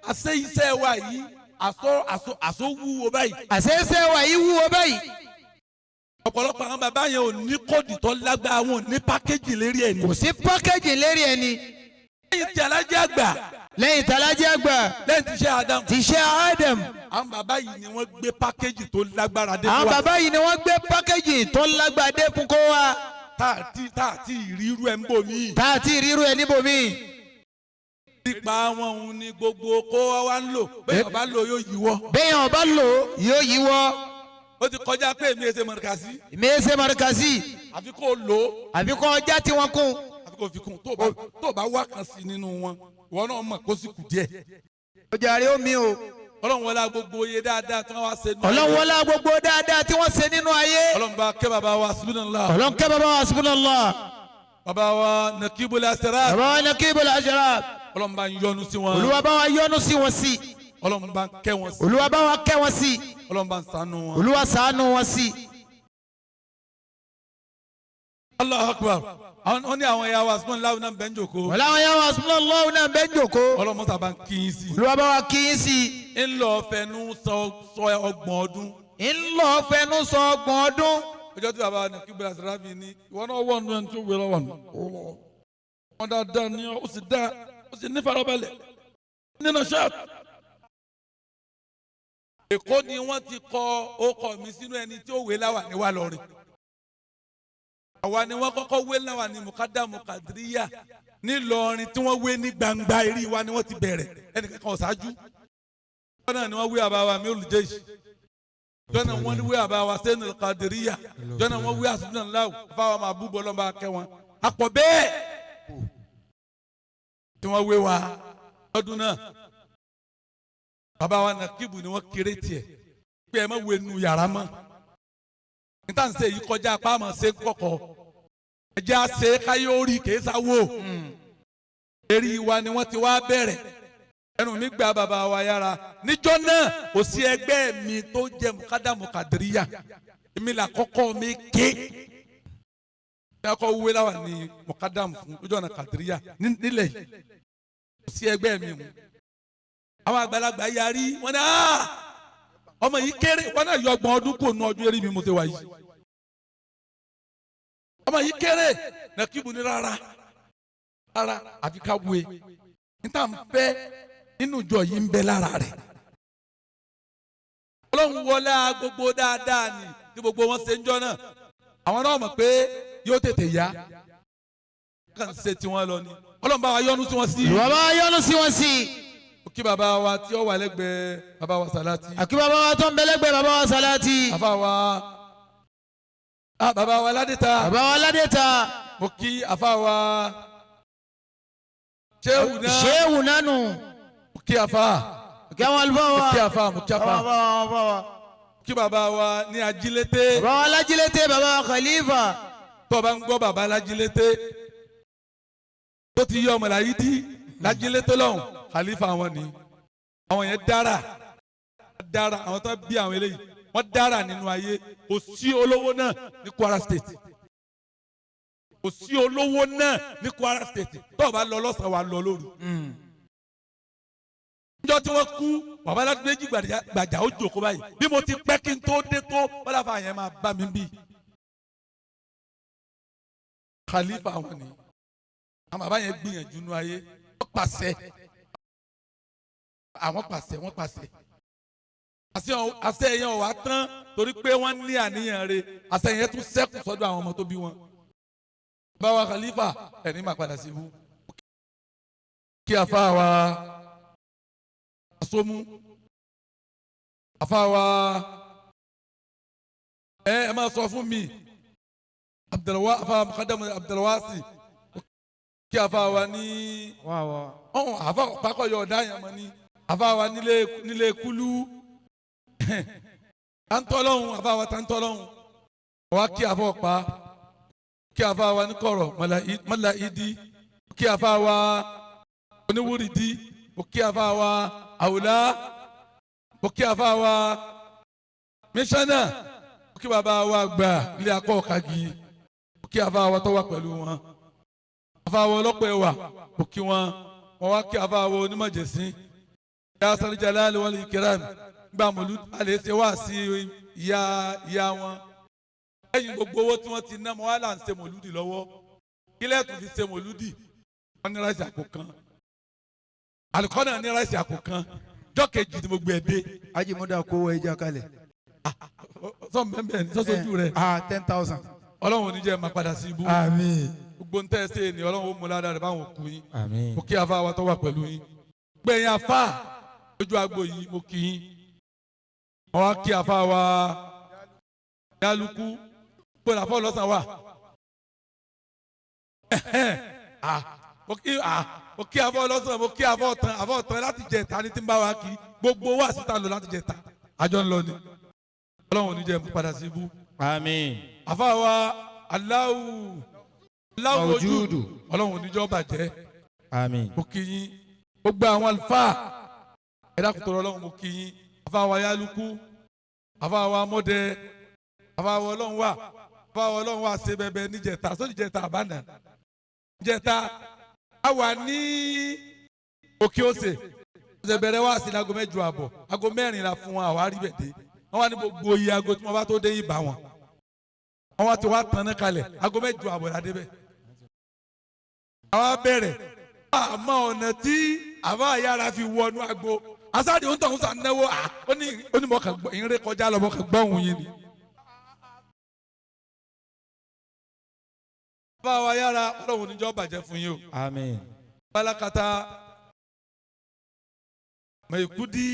Àṣé iṣẹ́ wa yìí àṣọ wúwo báyìí. Àṣé iṣẹ́ wa yìí wúwo báyìí. Ọ̀pọ̀lọpọ̀ àwọn bàbá yẹn ò ní kóòdù tó lágbára, wọn ò ní pákéjì lérí ẹni. Kò sí pákéjì lérí ẹni. Lẹ́yìn tí Àlàájì àgbà. Lẹ́yìn tí Àlàájì àgbà. Lẹ́yìn tí Sheikh Adam. Tí Sheikh Adam. Àwọn bàbá yìí ni wọ́n gbé pákéjì tó lágbára dé fún Àwọn wa. bàbá yìí ni wọ́n gbé pákéjì tó lágbára dé fún kó wa. Tá a ti ìrírú ẹ̀ ń bò mí. Tá a ti ìrírú ẹ̀ níbò mí. Nípa wọn òun ni gbogbo kó wa ń lò. Bẹ́ẹ̀ ọba lò yóò yíwọ́. Bẹ́ẹ̀ ọba lò yóò yíwọ́. Ó ti kọjá pé èmi ẹsẹ̀ mọ̀rìkàsí. Èmi ẹsẹ̀ mọ̀rìkàsí. Àfi kó lò ó. Àfi kó ọjà tí wọ́n kún. Àfi kó fi kún tó bá wá kan sí nínú wọn ìwọ náà mọ̀ kó sì kù díẹ̀. Ọjà rẹ̀ ó mi o. Ọlọ́run wọlá gbogbo iye dáadáa tí wọ́n wá ṣe nínú ayé. Ọlọ́run wọlá gbogbo dáadáa tí wọ́n ṣe nínú ayé. Ọlọ́run bá kẹ́ bàbá wa Hasbunallah. Ọlọ́run kẹ́ bàbá wa Hasbunallah. Bàbá wa Nakibul Asrar. Bàbá wa Nakibul Asrar. Ọlọ́run bá ń yọ́nú sí wọn. Olúwa bá wa yọ́nú sí wọn sí. Ọlọ́run bá ń kẹ́ wọn sí. Olúwa bá wa kẹ́ wọn sí. Ọlọ́run bá ń ṣàánú wọn. Olúwa ṣàánú wọn sí. Allahu Akbar. Wọ́n ní àwọn ẹ̀yà wa Hasbunallah náà bẹ́ẹ̀ ń jòkó. Wọ́n láwọn ẹ̀yà wa Hasbunallah náà bẹ́ẹ̀ ń jòkó. Ọlọ́run mọ́ta bá ń kí yín sí. Olúwa bá wa kí yín sí. Ńlọ fẹnu sọ 30 ọdún. Ńlọ fẹnu sọ 30 ọdún. Ọjọ́ tí bàbá Nakibul Asrar ní ìwọ náà wọ̀ nù ẹni tó wé lọ́wọ́ nù. Wọ́n dáadáa ní ó sì dáa ó sì ní farabalẹ̀ nínú ṣáàtì. Èkó ni wọ́n ti kọ ọkọ mi sínú ẹni tí ó wé láwà ní wà lọ́rin. Àwa ni wọ́n kọ́kọ́ wé láwà ní Mukadamu Kadiriya nílọrin tí wọ́n wé ní gbangba eré wa ni wọ́n ti bẹ̀rẹ̀ ẹnìkan kan ṣáájú. Jọ́nà ni wọ́n wé àbáwá mi olùjẹ́sì. Jọ́nà wọ́n wé àbáwá sẹ́nu Kadiriya. Jọ́nà wọ́n wé àsùnà ńláwù fáwọn máa bú bọ́ lọ́nba kẹ́ wọn. Àpọ̀ bẹ́ẹ̀. Tí wọ́n wé wa lọ́dún náà, bàbá wa Nàkíbù ni wọ́n kéré tiẹ̀ pé ẹ má wé nu yàrá mọ́. Níta ń ṣe yìí kọjá apá àmọ́ ṣe kọ̀kọ̀. Ẹ jẹ́ àṣẹ káyọ̀ rí kèésà wò. Eré wa ni wọ́n ti wá bẹ̀rẹ̀. Ẹnu mi gba bàbá wa yára. Níjọ́ náà kò sí ẹgbẹ́ mi tó jẹ́ mukadamu kadiriya. Èmi là kọ́kọ́ mi ké. Ní akọ wúwe láwà ní mukadamu fún lójú ọ̀nà kadiriya nílẹ̀ yìí. Kò sí ẹgbẹ́ mi mu. Àwọn àgbàlagbà yarí wọn ni ọmọ yìí kéré wọn náà yọ ọgbọ̀n ọdún kò nu ọdún eré mi mo ti wà yìí. Ọmọ yìí kéré Nàkíbù ní rárá rárá àfi ká wúwe. Níta ń fẹ́ nínú ìjọ yìí ń bẹ lára rẹ̀. Ọlọ́run wọlé gbogbo dáadáa ni tí gbogbo wọn ṣe ń jọ náà. Àwọn náà mọ̀ pé yóò tètè yá. Kàn ṣe tiwọn lọ ni. Ọlọ́run bá wa yọ́nú sí wọn sí. Bàbá yọ́nú sí wọn sí. Kí bàbá wa tí ó wà lẹ́gbẹ̀ẹ́ bàbá wa Sàlátì. Àkí bàbá wa tó ń bẹ lẹ́gbẹ̀ẹ́ bàbá wa Sàlátì. Bàbá wa bàbá wa Ládéta. Bàbá wa Ládéta. Mo kí àfa wa Ṣéwù náà. Ṣéwù nánu. Mo kí àfa. Kí àwọn àlùfáà wa. Mo kí àfa mo kí àfa. Bàbá wa. Kí bàbá wa ní Ajílété. Bàbá wa Lájílété bàbá wa Khalifa. Tó o bá ń gbọ́ bàbá Lájílété tó ti yọ ọmọ làyí dí Lájílété lọ́hùn Khalifa wọn ni. Àwọn yẹn dára dára àwọn tó bí àwọn eléyìí wọ́n dára nínú ayé. Kò sí olówó náà ní Kwara State. Kò sí olówó náà ní Kwara State. Tó o bá lọ lọ́sàn-án wa lọ lóru. Níjọ́ tí wọ́n kú bàbá Ládùméjì gbàjà ó jòkó báyìí. Bí mo ti pẹ́ kí n tó dé tó bọ́lá fà yẹn máa bá mi bí. Khalifa wọn ni. Àwọn bàbá yẹn gbìyànjú nínú ayé. Wọ́n pàṣẹ. Àwọn pàṣẹ wọ́n pàṣẹ. Àṣẹ yẹn ò wá tán torí pé wọ́n ní àníyàn rẹ̀. Àṣẹ yẹn tún ṣẹ́kù sọ́dọ̀ àwọn ọmọ tó bí wọn. Báwa Khalifa ẹni máa padà sí ibú. Kí afa wa asomu afa wa ẹ máa sọ fún mi Abdulwa afa mukadamu Abdulwasi. Kí afa wa ní ọ̀hún afa pakọ̀yọ̀ ọ̀dá yẹn mọ̀ ní afa wa nílé kúlú tantọ́lọ́hún afa wa tantọ́lọ́hún wa kí afa ọ̀pá. Kí afa wa ní kọ̀rọ̀ mọ́lá ìdí. Kí afa wa oníwúrìdí. Kí afa wa àwùlá. Kí afa wa mísánà. Kí baba wa gbà ilé akọ́ kagi. Kí afa wa tó wà pẹ̀lú wọn. Afa wa ọlọ́pẹ́ wà. Kí wọn. Wọ́n wá kí afa wa onímọ̀jẹ̀sín. Ya sal jalali wal ikram. Gba mọ̀lú alẹ́ ṣe wá sí ìyá wọn. Lẹ́yìn gbogbo owó tí wọ́n ti ná mọ́ wá là ń ṣe mọ̀lúdì lọ́wọ́. Kílẹ̀ tún fi ṣe mọ̀lúdì. Wọ́n ní ráìsì àpò kan. Àlùkọ́nà ní ráìsì àpò kan. Jọ́ kejì ni mo gbé ẹ dé. Ajimuda kó ẹja kalẹ̀. Sọ bẹ́ẹ̀ ni sọ́sọ́jú rẹ̀. 10,000. Ọlọ́run ò ní jẹ́ máa padà sí ibú. Àmín. Gbogbo ń tẹ́ ẹ ṣe ni Ọlọ́run ó mú ládàá rẹ̀ báwọn kú yín. Àmín. Mo kí afa wa tó wà pẹ̀lú yín. Gbẹ̀yìn afa lójú agbo yìí mo kí yín. Mo wá kí afa wa Yálùkù. Gbọ́dọ̀ àfọ lọ́sàn wà. Mo kí afọ lọ́sàn mo kí afọ tán afọ tán láti jẹ ta ni tí ń bá wa kí gbogbo wa síta lọ láti jẹ ta àjọ ń lọ ni. Ọlọ́run ò ní jẹ́ mo padà sí ibú. Àmín. Àfa wa Aláwù Aláwù ojú Ọlọ́run ò ní jẹ́ ó bàjẹ́. Àmín. Mo kí yín gbogbo àwọn àlùfáà ẹ̀dá kòtò Ọlọ́run mo kí yín. Àfa wa Yálùkù, àfa wa Mọ́dẹ, àfa wa Ọlọ́run wà, àfa wa Ọlọ́run wà ṣe bẹbẹ níjẹta sódì jẹta àbánà jẹta a wà ní òkè òsè ọ̀sẹ̀ bẹ̀rẹ̀ wá sí aago 8:30 aago 4 la fún wa àwa rí bẹ̀ dé. Wọ́n wá ní gbogbo iye aago tí wọ́n bá tó dé yìí bá wọn. Wọ́n wá ti wá tán ní kalẹ̀ aago 8:30 la dé bẹ̀. Àwa bẹ̀rẹ̀ àmọ́ ọ̀nà tí àwa yára fi wọnú agbo asáde ń tọ̀ ń sàn náwó ó ní mọ̀ kàn gbọ́ ìrìn kọjá lọ mọ̀ kàn gbọ́ òun yìí ni. Bá wa yára Ọlọ́run oníjọ́ bàjẹ́ fún yín o. Àmín. Balakata Maikudi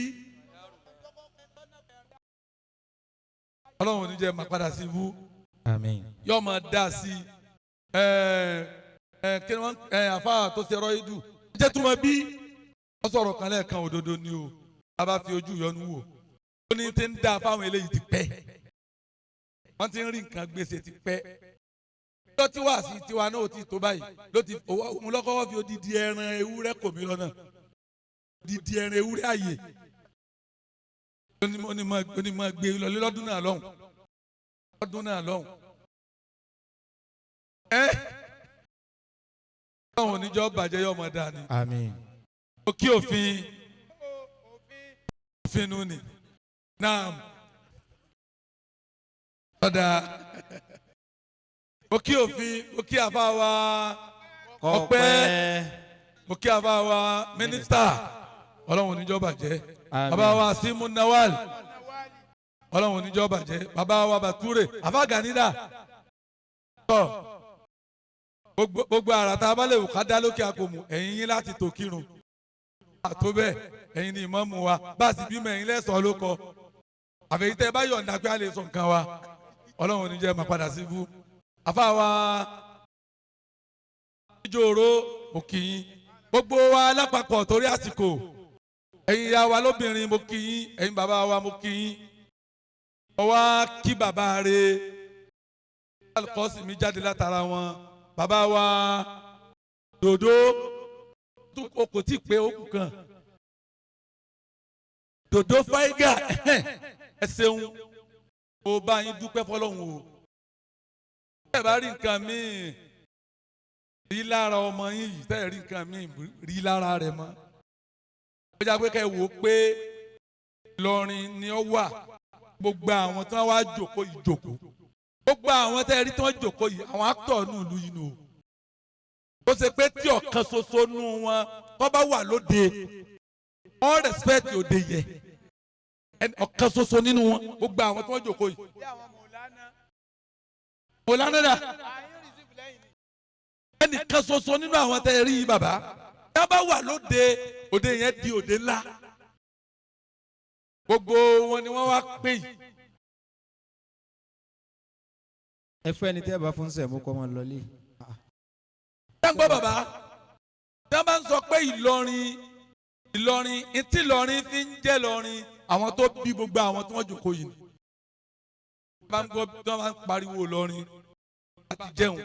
Ọlọ́run oníjẹ́ máa padà sí ibú. Àmín. Yóò máa dá sí kí ni wọ́n àfa tó ṣe rọ́ idù Jẹ́ tó mọ bí wọ́n sọ̀rọ̀ kan lẹ́ẹ̀kan, òdodo ni o. A bá fi ojú yọnu wò ó ní tí ń dá fáwọn eléyìí ti pẹ́, wọ́n ti ń rí nǹkan gbèsè ti pẹ́. Lọ tí wàá sí tiwa náà ó ti tó báyìí ló ti òun lọ́kọ́wọ́ fi odidi ẹran ewúrẹ́ kò mí lọ́nà, odidi ẹran ewúrẹ́ àyè ó ní mọ̀ gbé lọ lọ́dún náà lọ́hùn, lọ́dún náà lọ́hùn. Ẹ́ ọlọ́run oníjọ́ bàjẹ́ yóò mọ̀ dáa ni. Àmín. Mo kí òfin òfin nu ni naam ọ̀dà. Mo kí òfin, mo kí àfa wa ọpẹ́, mo kí àfa wa mínísítà. Ọlọ́run oníjọ́ bàjẹ́. Àmín. Bàbá wa Simu Nawal, ọlọ́run oníjọ́ bàjẹ́. Bàbá wa Bature, àfa Ganida tọ́ gbogbo ara tá a bá lè wò ká dá lókè àkòmù ẹ̀yin yín láti tò kírun àtó bẹ́ẹ̀. Ẹ̀yin ni ìmáàmù wa, bá a sì bímọ, ẹ̀yin lẹ́sọ̀ọ́ ló kọ. Àfẹ̀yí tẹ́ ẹ bá yọ̀ǹda pé a lè sọ nǹkan wa, ọlọ́run ò ní jẹ́ máa padà sí ibú. Àfa wa ìjòrò mo kí yín, gbogbo wa lápapọ̀ torí àsìkò. Ẹ̀yin ìyá wa lóbìnrin, mo kí yín. Ẹ̀yin bàbá wa, mo kí yín. Mo wá kí bàbá rẹ̀ alukọ́sì mi jáde látara wọn, bàbá wa dòdò tó o kò tí ì pé ó kù kan, dòdò fáígà. Ẹ ṣeun, mo bá yín dúpẹ́ fọlọ́hún o. Tẹ́ ẹ bá rí nǹkan míì rí lára ọmọ yín yìí, tẹ́ ẹ rí nǹkan míì rí lára rẹ̀ mọ́, ó já pé kẹ́ ẹ wò ó pé Ìlọrin ni ó wà. Gbogbo àwọn tí wọ́n wá jòkó yìí jòkó, gbogbo àwọn tẹ́ ẹ rí tí wọ́n jòkó yìí, àwọn actor nù ìlú yìí nù o. Ó ṣe pé tí ọ̀kan ṣoṣo nù wọn tó bá wà lóde, wọ́n respect òde yẹ. Ọ̀kan ṣoṣo nínú wọn, gbogbo àwọn tí wọ́n jòkó yìí, mọ̀lánà dà, ẹnìkan ṣoṣo nínú àwọn tẹ́ ẹ rí yìí, bàbá tí wọ́n bá wà lóde, òde yẹn di òde ńlá. Gbogbo wọn ni wọ́n wá pè yìí. Ẹ fẹ́ ni tẹ́ ẹ bá fún sẹ̀mú kọ́ máa lọlé. Ṣé ń gbọ́ bàbá tí wọ́n bá ń sọ pé Ìlọrin, Ìlọrin, etí Ìlọrin fi ń jẹ́ Ìlọrin, àwọn tó bí gbogbo àwọn tí wọ́n jòkó yìí ni. Wọ́n bá ń gbọ́ tí wọ́n bá ń pariwo Ìlọrin láti jẹun,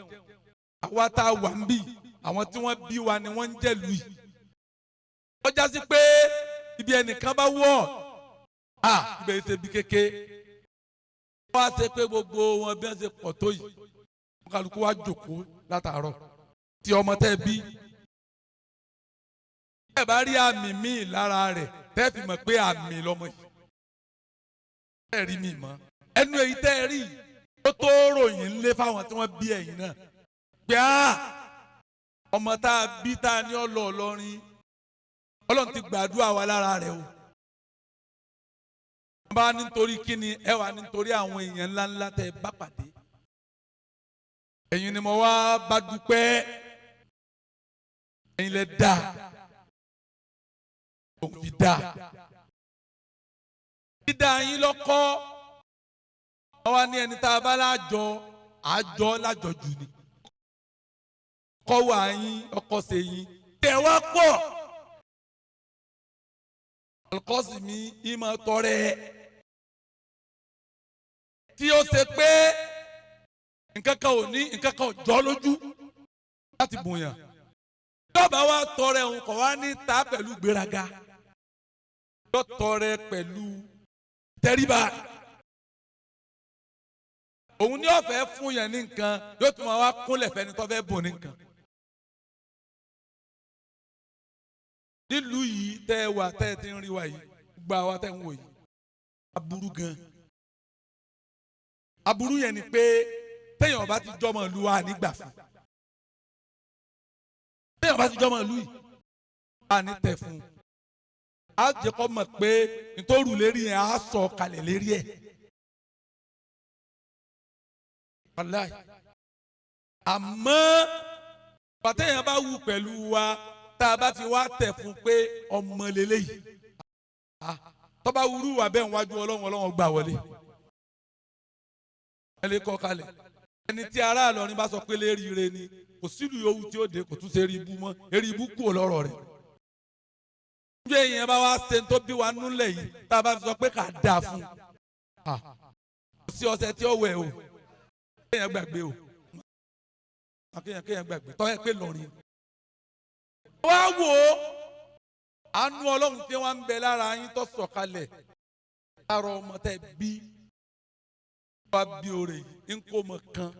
àwa tá a wà ń bì, àwọn tí wọ́n bí wa ni wọ́n ń jẹ́lu yìí. Wọ́n já sí pé ibi ẹnìkan bá wọ̀ à ibẹ̀ yìí ṣe bí kéke. Wọ́n á ṣe pé gbogbo wọn bí wọ́n ṣe pọ̀ tó yìí, wọ́n kálukú wá jòkó látàárọ̀ tí ọmọ tẹ́ bí. Ẹ bá rí àmì míì lára rẹ̀ tẹ́ fi mọ̀ pé àmì lọ́mọ yìí, ẹ rí mi mọ́ ẹnu èyí tẹ́ ẹ rí yìí, ó tó ròyìn ńlé fáwọn tí wọ́n bí ẹ̀yìn náà pé á ọmọ tá a bí tá a ní ọlọ́ ọlọ́rin, ọlọ́run ti gbàdúrà wa lára rẹ̀ o. Wọ́n bá nítorí kíni ẹ wà nítorí àwọn èèyàn ńláńlá tẹ́ ẹ bá pàdé. Ẹ̀yin ni mo wá bá dúpẹ́, ẹ̀yin lẹ dá òun fi dá dídá yín lọ́kọ́. Wọ́n wá ní ẹni tá a bá lájọ àjọ lájọ jù ni kọ́ wà yín ọkọ ṣe yín tẹ̀ wá pọ̀. Alukọ́sì mi ìmọ̀ tọrẹ tí ó ṣe pé nǹkan kan ò ní nǹkan kan ò jọ lójú láti bùnyàn. Yọba wa tọrẹ òun kọ̀ wá ní ta pẹ̀lú gbéraga, yọ tọrẹ pẹ̀lú tẹríba. Òun ní ọ̀fẹ́ fún yẹn ní nǹkan, yóò tún máa wá kúnlẹ̀ fẹ́ni tó fẹ́ bùn ní nǹkan. Nílùú yìí tẹ́ ẹ wà, tẹ́ ẹ ti ń rí wa yìí, gba wa tẹ́ ń wò yìí, aburú gan. Aburú yẹn ni pé téèyàn bá ti jọmọ ìlú wa nígbà fún, téèyàn bá ti jọmọ ìlú yìí wa ní tẹ̀ fún, á jẹ́ kó mọ̀ pé nítorí lérí yẹn á sọ kalẹ̀ lérí ẹ̀. Wàláì, àmọ́ pàtẹ́yàn bá wù pẹ̀lú wa, tá a bá fi wá tẹ̀ fún pé ọmọ lélẹ́yìí, tọ́ba wúrú wà bẹ́ẹ̀ wájú ọlọ́run, ọlọ́run gbà wọlé. Ẹ lè kọ́ kalẹ̀. Ẹni tí ará Ìlọrin bá sọ pé léríire ni, kò sílùú yòówù tí ó dé, kò tún ṣe eré ibú mọ́, eré ibú kúrò lọ́rọ̀ rẹ̀. Bí èèyàn bá wá ṣe tó bí wa núlẹ̀ yìí, tá a bá fi sọ pé kà á dáa fún un, kò sí ọṣẹ tí ó wẹ̀ o, kéèyàn gbàgbé o, kéèyàn gbàgbé tọ́ ẹ pé lọ́rin. Wá wò ó, àánú Ọlọ́run tí wọ́n ń bẹ lára yín tó sọ̀kalẹ̀ lára ọmọ tẹ́ bí wá bí oore yìí ń kó ọmọ kan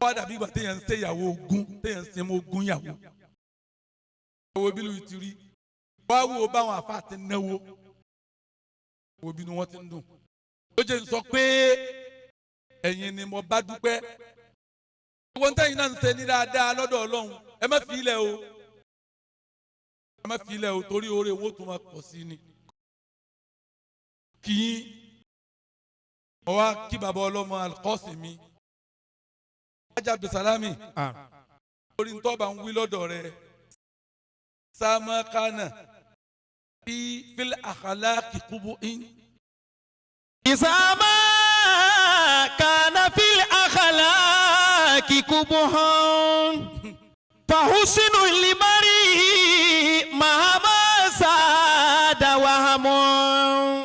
wá dàbí ìgbà téèyàn ń ṣe ìyàwó ogún, téèyàn ń ṣe ọmọ ogún ìyàwó. Ẹ wo bí lóyún ti rí, wá wò ó báwọn àfa ti náwó, wo bí wọ́n ti ń dùn. Ó jẹ́ n sọ pé ẹ̀yin ni mo bá dúpẹ́. Gbogbo ń tẹ̀yin náà ń ṣe ní dáadáa lọ́dọ̀ Ọlọ́run, ẹ má fi ilẹ̀ o, ẹ má fi ilẹ̀ o, torí oore owó tó máa pọ̀ sí ni. Kì í mo wá kí bàbá ọlọ́mọ Alqasimi Ajá Abdulsalami, orí ntọ́ bá ń wí lọ́dọ̀ rẹ̀ sámákánà fi fil akhlaqi qubu'in. إذا ما كان في الأخلاق قبح فحسن المرء مهما زاد وهم.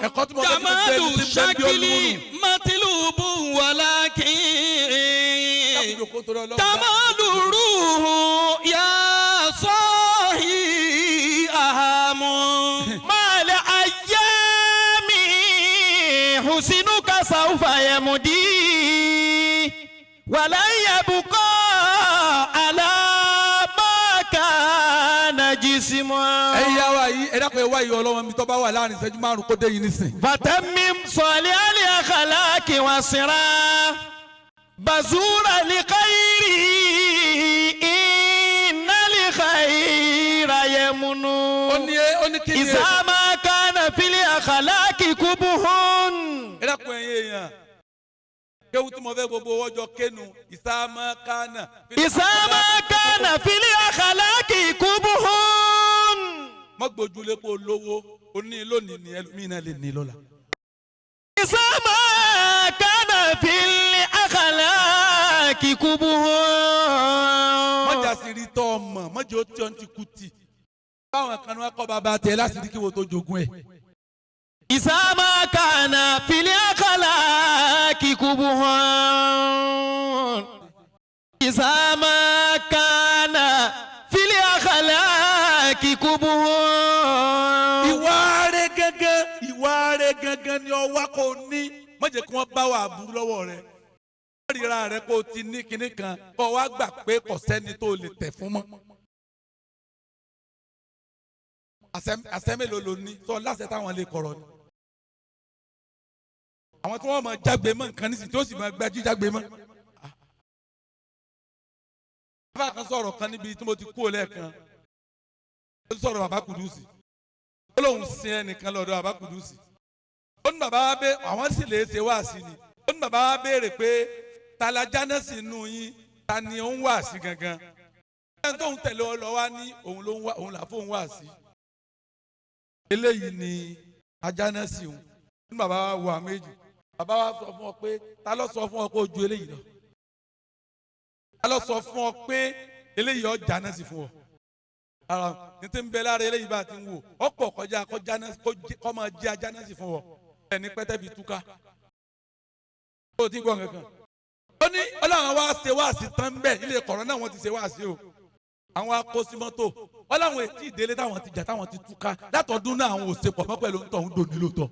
Ẹ̀kọ́ tí mo fẹ́ kí mo جمال jẹ́ ẹni tí ń bẹ́ bí الشكل olúwo nù. مطلوب ولكن Dákun jòkó torí Ọlọ́run. جمال الروح يا صاحي أهم. مع الأيام حسنك سوف يمضي ولن يبقى على ما كان جسما. Ẹ̀yin yá wa yìí, ẹ dákun, ẹ wá ìyá ọlọ́wọ́n mi tó bá wà láàrin ìṣẹ́jú 5 kó dé yìí nísìn. فتمم صالح الأخلاق وصرا بزور لخير، إن الخير يمن. Ó ní kí ni? إذا ما كان في الأخلاق قبح. Ẹ dákun, ẹ̀yin èèyàn, kéwù tí mo fẹ́ gbogbo ọjọ́ kénu ìsámá kánà. إذا ما كان في الأخلاق قبح. Mọ́ gbójúlé pé olówó ó ní lónìí ni ẹlòmíín náà lè ní lọ́la. إذا ما كان في الأخلاق قبح. Mọ́jà sì rí tọ́ ọmọ, mọ́jà ó tí ọ́n ti kú tì. Báwọn kan ní wọ́n kọ́ bàbá tiẹ̀ láti rí kí wo tó jogún ẹ̀. إذا ما كان في الأخلاق قبح، إذا ما كان في الأخلاق قبح. Ìwà rẹ̀ gángan, ìwà rẹ̀ gángan ni ọwá kò ní. Má jẹ́ kí wọ́n bá wà burú lọ́wọ́ rẹ̀. Má ríra rẹ̀ kó o ti ní kinní kan kó o wá gbà pé kò sẹ́ni tó lè tẹ̀ fún mọ́. Àṣẹ mélòó ló ní sọ láṣẹ táwọn lè kọ̀rọ̀ ni. Àwọn tí wọ́n máa jágbe mọ́ nǹkan nísìnyí tí ó sì máa gbajú jágbe mọ́. Bàbá kan sọ̀rọ̀ kan níbi tí mo ti kú lẹ́ẹ̀kan. Ó sọ̀rọ̀ bàbá Kùdùsì. Ó lóun sin ẹnìkan lọ́dọ̀ bàbá Kùdùsì. Ó ní bàbá wa bẹ àwọn sì lè ṣe wáàsí ni. Ó ní bàbá wa béèrè pé tala jánẹ́sì nù yín, ta ni ó ń wáàsí gangan. Ẹni tóun tẹ̀lé ọ lọ wá ní òun ló ń wá, òun là fóun wáàsí. Eléyìí ni ajánẹ́sì òun. Ó ní bàbá wa wo àwọn méjì. Bàbá wa sọ fún ọ pé ta ló sọ fún ọ pé o ju eléyìí lọ? Ta ló sọ fún ọ pé eléyìí ọ jánẹ́sì fún ọ? Ara ní ti ń bẹ lára eléyìí bá ti ń wò ọ̀pọ̀ kọjá kọ́ máa jẹ́ ajánẹ́sì fún ọ. Ẹni pẹ́tẹ́ fi túká. Ó ti gbọ́ nǹkan. Ó ní ọlọ́run wá ṣe wáàsí tán bẹ́ẹ̀, ilé kọ̀ọ̀rọ̀ náà wọ́n ti ṣe wáàsí o. Àwọn akósímọ́tò ọlọ́run ètí ìdílé táwọn ti jà táwọn ti túká látọ̀dún náà, àwọn ò ṣe pọ̀ mọ́ pẹ̀lú ntọ̀ ń dòní lóòótọ́.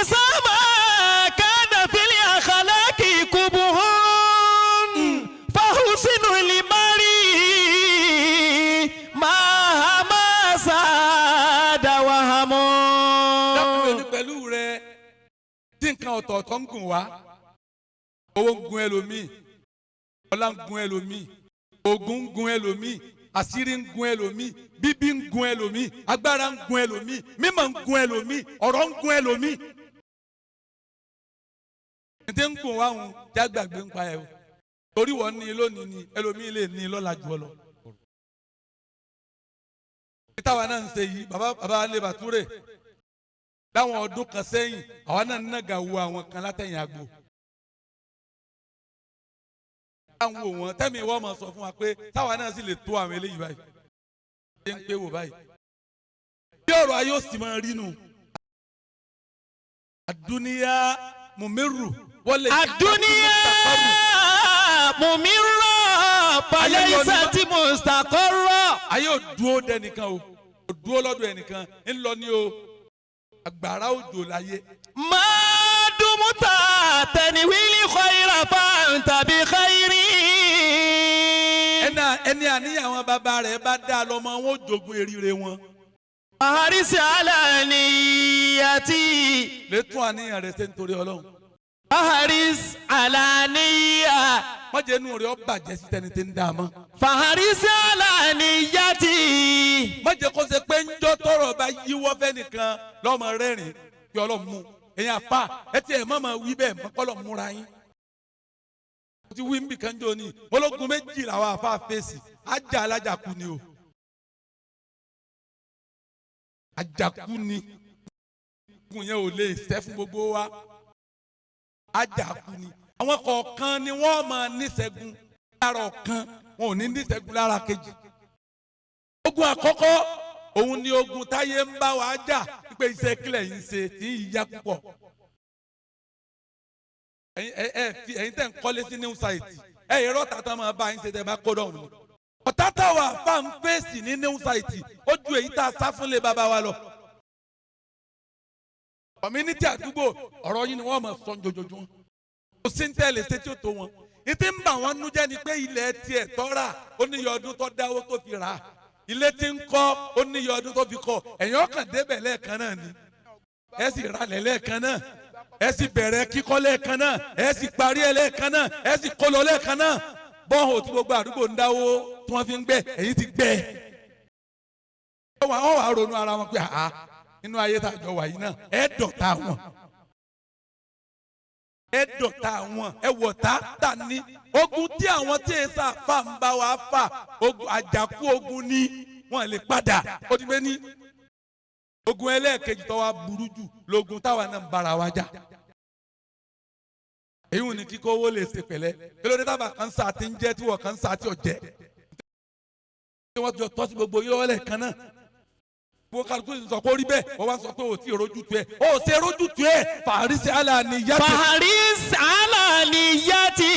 إذا ما كان في الأخلاق قبح فحسن المرء مهما زاد وهم. Dákun, èmi pẹ̀lú rẹ tí nǹkan ọ̀tọ̀ọ̀tọ̀ ń gùn wá, owó ń gun ẹlòmíì, ọlá ń gun ẹlòmíì, ogun ń gun ẹlòmíì, àṣírí ń gun ẹlòmíì, bíbí ń gun ẹlòmíì, agbára ń gun ẹlòmíì, mímọ̀ ń gun ẹlòmíì, ọ̀rọ̀ ń gun ẹlòmíì. Ní tí ń gùn wá ń jágbàgbé ń pa ẹ o, torí wọ́n ní lónìí ni ẹlòmíì lè ní lọ́la jù ọ lọ. Táwa náà ń ṣe yìí, bàbá bàbá lè bàtúrè láwọn ọdún kan sẹ́yìn, àwa náà ń nàgà wo àwọn kan látẹ̀yìn àgbo. Táwọn wò wọ́n tẹ́mi ìwọ́ ọmọ sọ fún wa pé táwa náà sì lè tó àwọn eléyìí báyìí. Ṣé ń pé wò báyìí? Bí ọ̀rọ̀ ayé ó sì máa rí nu. Àdúníyá mùmírù wọlé. Àdúníyá mùmírọ̀ falaysat mustaqarra. Ayé ò dúró dẹnìkan o, ò dúró lọ́dọ̀ ẹnìkan, ń lọ ní o, àgbàrá òjò láyé. Ma dumuta tanwili khayra fa anta bi khayri. Ẹni àníyàn àwọn bàbá rẹ̀ bá dá lọ́mọ wọn ó jogun eríire wọn. Faharis ala niyyati. Lè tún àníyàn rẹ̀ ṣe nítorí Ọlọ́run. Faharis ala niyya. Má jẹ́ inú rẹ̀ ó bàjẹ́ sí tẹni tí ń dá a mọ́. Faharis ala niyyati. Má jẹ́ kó ṣe pé ńjọ́ tọrọ bá yíwọ́ fẹ́ nìkan lọ́mọ rẹ́rìn kí Ọlọ́run mú. Ẹ̀yin àfa ẹ tiẹ̀ má máa wí bẹ́ẹ̀ mọ́ kọ́lọ̀ múra yín. Mo ti wí nbì kan jọ ni ológun méjì làwọn àfa fèsì ajá alájàkú ni o. Àjàkú ni ogun yẹn ò lè ṣẹ́ fún gbogbo wa. Àjàkú ni àwọn kọ̀ọ̀kan ni wọ́n máa níṣẹ́gun lára ọ̀kan, wọn ò ní níṣẹ́gun lára kejì. Ogun àkọ́kọ́ òun ni ogun táyé ń bá wa jà pé iṣẹ́ kílẹ̀ yìí ń ṣe tí ń yá púpọ̀. Ẹ̀yin tẹ̀ ń kọ́lé sí new site ẹ̀ yẹrọ tata máa bá yín ṣe tẹ̀ bá kó dọ̀hún ni. Ọ̀tá táwa fà ń fèsì ní new site ó ju èyí tá a sá fún lé bàbá wa lọ. Community àdúgbò ọ̀rọ̀ yín ni wọ́n máa sọ jojoojúmọ́. Kò sí ń tẹ̀lé ṣe tí ó tó wọn. Ìtì ń bà wọ́n nú jẹ́ ni pé ilẹ̀ tiẹ̀ tọ́ra ó níye ọdún tó dáwó tó fi rà á. Ilé tí ń kọ́ ó níye ọdún tó fi kọ́. Ẹ̀yin ọkàn débẹ̀ lẹ́ẹ̀kan náà ni. Ẹ sì ralẹ̀ lẹ́ẹ̀kan náà. Ẹ sì bẹ̀rẹ̀ kíkọ́ lẹ́ẹ̀kan náà. Ẹ sì parí ẹ̀ lẹ́ẹ̀kan náà. Ẹ sì kó lọ lẹ́ẹ̀kan náà. Bọ́ọ̀hù tí gbogbo àdúgbò ń dáwó tí wọ́n fi ń gbẹ́ ẹ̀yin ti gbẹ́. Wọ́n wá ronú ara wọn pé àá nínú ayé tá a jọ wà yìí náà ẹ dọ̀tá wọn. Ẹ dọ̀tá wọn, ẹ wọ̀tá tà ní. Ogun tí àwọn tí èsà fà ń bá wa fà, ogun àjàkú ogun ni wọ́n lè padà. Ó ti gbé ní. Ogun ẹlẹ́ẹ̀kejì tó wá burú jù lógun táwa náà ń bára wa jà. Èyí ò ní kíkó owó lè ṣe pẹ̀lẹ́. Kí ló dé tábà kan sá ti ń jẹ́ tí wọ́n kan sá tí ò jẹ́? Ṣé wọ́n ti jọ tọ́sí gbogbo yín lọ́wọ́ lẹ́ẹ̀kan náà? Gbogbo kálukú sọ pé ó rí bẹ́ẹ̀, wọ́n wá sọ pé ò tí ì rójú tu ẹ̀. Ó ṣe rójú tu ẹ̀. Fàrísì àlàníyàtì. Faharis ala niyyati